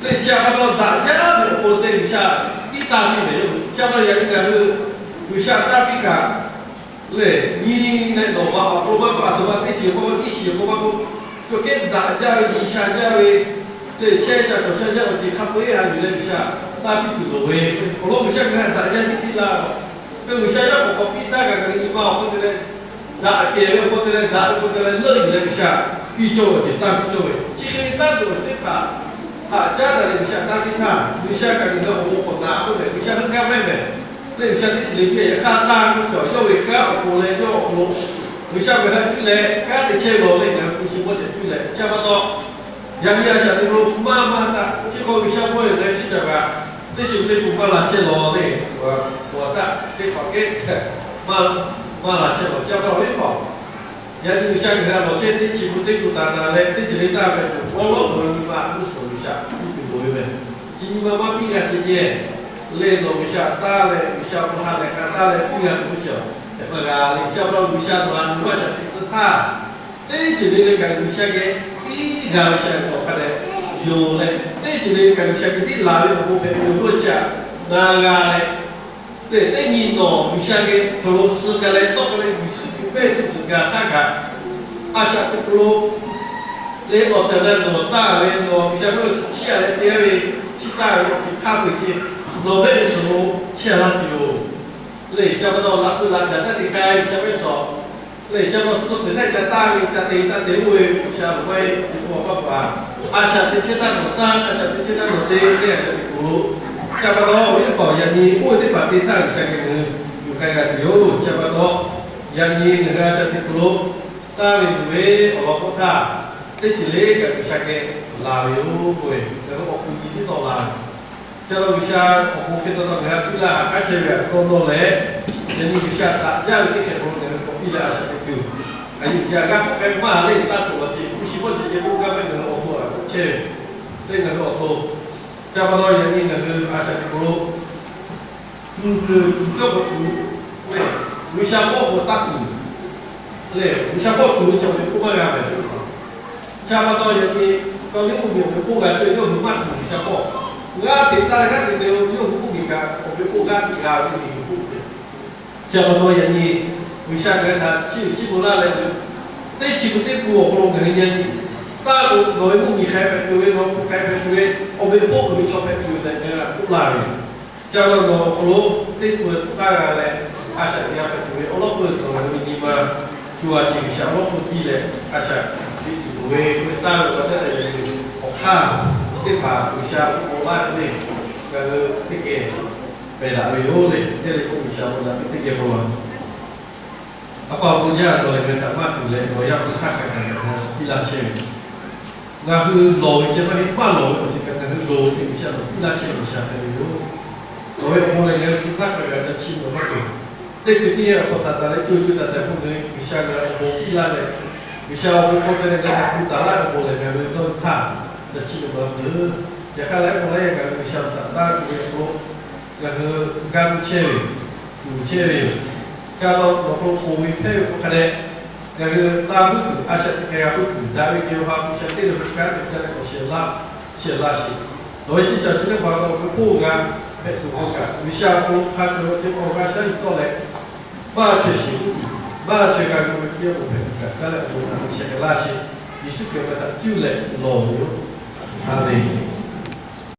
Lehˬ chi htaꞈ pa taw daꞈ jaˇ ve awˬ pon te G'uiˬsha tiˉ taˇ piˇ ve yoˬ. Chi pa taw yaꞈ nyi ngaˬ hui G'uiˬsha taˇ piˇ kaꞈ, lehˬ nyi leh nawˬ ma awˬ hk'aw lo maˇ k'oˆ, a htoꞈ ma teˇ ceuˬ k'oˆ, iˉ shiˍ k'oˆ maˇ k'oˆ, shu kehˉ daꞈ jaˇ ve, nyi sha jaˇ ve, lehˬ chehˇ sha cawˬ sha jaˇ awˬ ceuˬ hk'a peu-eˬ a yuˬ leh G'uiˬsha taˇ piˇ tuˬ loˍ ve. Awˬ lawn G'uiˬsha ngaˬ hui daꞈ jaˇ piˇ piˇ laˇ. Ve G'uiˬsha yaˇ k'awꞈ k'awꞈ piˇ taˇ kaꞈ ngaˬ hui nyi ma awˬ hk'aw te leh daꞈ kehˬ ve awˬ hk'aw te leh daꞈ ve hk'aw te leh leuˆ yuˬ leh G'uiˬsha piˇ cawˇ ve awˬ ceuˬ taˇ piˇ cawˇ ve. Chi hk'e ve taˇ tuˬ awˬ ceuˬ teˇ hpaˍ htaꞈ caˉ daꞈ leh G'uiˬsha taˇ piˇ htaˇ, G'uiˬsha kaꞈ ngaˬ hui awˬ bon k'awꞈ naꞈ k'oˆ leh G'uiˬsha heuˆ gaˇ mehˆ mehˍ. Lehˬ G'uiˬsha teˇ ceuˬ le piˇ yaꞈ hk'aˇ taˇ k'oˆ cawˬ yawˇ ve kanˉ awˬ pon leh yawˇ awˬ hk'aw lo G'uiˬsha ve ha cuˇ leh kanˉ te chehˇ ve law leh ngaˬ hui hpu shi mawˇ cawˬ cuˇ leh, chi pa taw yaꞈ nyi a shaꞈ teꞈ lo maˇ maˇ taˇ chi hk'aw G'uiˬsha mawˇ ve ngaˬ hui teˇ caˬ kaꞈ teˇ ceuˬ teˇ hpu maˇ la chehˇ law leh, a taˆ teˇ hpaˍ kehˉ maˇ la chehˇ law. Chi pa taw ve pa Yaꞈ nyi G'uiˬsha ngaˬ hui a lawˬ chehˇ teˇ chi hpu teˇ hpu taˍ taˍ leh teˇ ceuˬ le taˇ ve tuˬ awˉ lawˉ nawˬ hui nyi ma g'uˇ suhˍ G'uiˬsha piˇ tuˬ loˍ ve meh. Chi nyi ma maˇ piˇ g'a ceh ceh, lehˬ nawˬ G'uiˬsha taˇ leh G'uiˬsha awˬ hk'aw ha lehˬ hk'a taˇ leh piˇ g'a tuˬ ve chi, hk'e maˇ g'a le. Chi pa taw G'uiˬsha nawˬ a nyi ma shaꞈ teꞈ tcuh htaˇ, teˇ ceuˬ le le kaꞈ G'uiˬsha geh piˇ g'a ve chi awˬ hk'a dehꞈ yonˍ leh, teˇ ceuˬ le kaꞈ G'uiˬsha geh tiˉ laˬ ve awˬ bon hpehꞈ ve yoˬ. Chi htaꞈ na g'a leh, lehˬ teˇ nyi nawˬ G'uiˬsha geh hk'aˬ lo suh k'ai leh tawˆ k'ai leh Yeˍsuˆ Hkriꞈ mehˆ suh tuˬ gaˬ htaˇ kaꞈ, a shaꞈ teꞈ hk'aw lo lehˬ awˬ tehˬ leh nawˬ taˇ ve nawˬ G'uiˬsha mehˆ suh chiˇ a leh te ve, chiˇ taˇ ve awˬ hk'e hk'a peu-eˬ hk'e nawˬ mehˆ ve suhˍ lo chehˇ a laˇ tuˬ yoˬ. Lehˬ chi pa taw laꞈ pu laꞈ caˬ taˇ te k'ai G'uiˬsha mehˆ suhˍ lehˬ chi pa taw suh peuˬ htaˇ ca taˇ ve ca te taˇ te oˇ ve G'uiˬsha loˍ maˇ heˆ ve k'oˆ a paˇ pa. A shaꞈ teꞈ chehˇ htaˇ nawˬ taˇ, a shaꞈ teꞈ chehˇ htaˇ nawˬ te, lehˬ a shaꞈ teꞈ k'o, chi pa taw awˬ viˉ teˇ hpaˍ yaꞈ nyi oˇ ve teˇ hpaˍ te htaˇ G'uiˬsha geh ngaˬ hui yuˬ k'ai g'a tuˬ yoˬ. Chi pa taw yaꞈ nyi ngaˬ hui a shaꞈ teꞈ hk'aw lo taˇ ve tuˬ ve awˬ lawn k'oˆ htaˇ, teˇ ceuˬ le kaꞈ G'uiˬsha geh laˬ ve yoˬ k'oˆ ve, ngaˬ hui awˬ hk'aw nyi tiˉ tawˆ la ve Chi pa taw G'uiˬsha awˬ bon hk'e taw taw ngaˬ hui a piˇ laˇ haꞈ k'aˉ chehˇ ve htaꞈ dawˇ nawˇ leh, yaꞈ nyi G'uiˬsha daꞈ jaˇ ve teˇ hkeh hk'aw lo ngaˬ hui k'awꞈ piˇ leh a shaꞈ teꞈ tuˬ, a yuˬ jaˇ g'aˇ k'awꞈ k'ai maˇ leh taˇ tuˬ awˬ ceuˬ hpu shi mawˇ ceh ceh k'oˆ gaˇ ve ngaˬ hui awˬ bon a k'awꞈ chehˇ ve, leh ngaˬ hui awˬ to, chi pa taw yaꞈ nyi ngaˬ hui a shaꞈ teꞈ hk'aw lo tuˬ kuiˬ tuˬ cawˇ k'awꞈ tuˬ lehˬ, G'uiˬsha mawˇ k'o taˇ tuˬ lehˬ, G'uiˬsha mawˇ tuˬ ve chi awˬ ve k'oˆ maˇ g'a mehˍ. Chi pa taw yaꞈ nyi, kaw liˇ mvuhˇ miˬ awˬ ve k'oˆ g'a chehˇ ve yawˇ hui maˇ tuˬ G'uiˬsha mawˇ g'a teꞈ taˇ leh g'aˇ teꞈ te ve yawˇ hui mvuhˇ miˬ kaꞈ awˬ ve k'oˆ g'aˇ teꞈ g'a ve mvuhˇ miˬ hui k'oˆ ve. Chi pa taw yaꞈ nyi, G'uiˬsha ngaˬ hui htaꞈ chiˇ uiˍ chiˇ mvuh laˇ leh, teˇ chi beuꞈ teˇ pun awˬ hk'aw lo ngaˬ hui nyi a nyi, taˇ k'o nawˬ ve mvuhˇ miˬ hk'a hpehꞈ tuˬ ve, nawˬ hpu hk'a hpehꞈ tuˬ ve, awˬ ve hpoˆ awˬ ve chaw hpehꞈ tuˬ ve tehꞈ ngaˬ hui htaꞈ k'oˆ laˇ ve. Chi pa taw nawˬ awˬ hk'aw lo teˇ pun taˇ g'a leh, a shaꞈ teꞈ g'a hpehꞈ tuˬ ve awˉ lawˉ peuˬ nawˬ ve nyi ma co a ceuˬ G'uiˬsha awˉ lawˉ peuˬ piˇ leh a shaꞈ teꞈ tuˬ loˍ ve k'oˆ ve taˇ ve pa taw yaꞈ nyi, awˬ hk'aˇ teˇ hpaˍ G'uiˬsha k'oˆ k'oˆ laˇ ve le, ngaˬ hui teˇ geh pehˬ daꞈ ve yoˬ le. Teˇ le k'o G'uiˬsha k'oˆ daꞈ ve teˇ geh k'oˆ la. A pa awˬ bon jaˇ nawˬ lehˬ ngaˬ hui htaꞈ maˇ tuˬ leh nawˬ yaˇ hpu htaˇ hk'a gaˬ ngaˬ hui piˇ laˇ chehˇ ve, ngaˬ hui lawˬ ve ceh maˇ heˆ, maˇ lawˬ ve awˬ ceuˬ kaꞈ ngaˬ hui loˍ ve G'uiˬsha nawˬ piˇ laˇ chehˇ G'uiˬsha hpehꞈ ve yoˬ. Nawˬ ve awˬ bon lehˬ ngaˬ hui suh htaˇ hk'a gaˬ ca chiˇ mvuh maˇ k'oˆ, teˇ hkui teˇ yanˇ awˬ hk'aw taˍ taˍ leh co co taiˍ taiˍ hpawˇ ngaˬ hui G'uiˬsha ngaˬ hui awˬ bon piˇ laˇ leh, G'uiˬsha awˬ bon hk'aw te leh ngaˬ hui taˍ laˇ ve awˬ bon lehˬ ngaˬ hui dawˇ htaˇ ca chiˇ mvuh maˇ k'oˆ. Yaꞈ hk'aˇ lehˬ, a hk'aw lehˬ ngaˬ hui G'uiˬsha htaꞈ taˇ tuˬ ve awˬ hk'aw lo ngaˬ hui g'a tuˬ chehˇ ve, tuˬ chehˇ ve yoˬ. Chi pa taw nawˬ hk'aw lo ponˬ ve hpehˇ ve k'o hk'a dehꞈ, ngaˬ hui taˇ puiˉ tuˬ a shaꞈ teꞈ k'ai g'a puiˉ tuˬ daꞈ ve kehˬ ve ha G'uiˬsha teˇ g'aˇ hui kanˉ te caˇ leh k'awꞈ shehˍ laˇ, shehˍ laˇ sheˍ. Nawˬ ve ceˇ caˬ chi teˇ hpaˍ nawˬ hk'aw lo hpoˆ g'a hpehꞈ tuˬ k'o kaꞈ, G'uiˬsha awˬ hk'aw lo hk'a cawˬ ve ceh awˬ g'a shaˉ yuˬ tawˆ leh, maˇ chaweh shiˍ puiˉ tuˬ, maˇ chaweh g'a ve teˇ g'aˇ k'o hpehꞈ tuˬ kaꞈ, caˇ leh awˬ bon htaꞈ shehˍ laˇ sheˍ. Yeˍsuˆ Hkriꞈ awˬ meh htaꞈ cuˇ leh lawˬ ve yoˬ. Aˍmenˍ.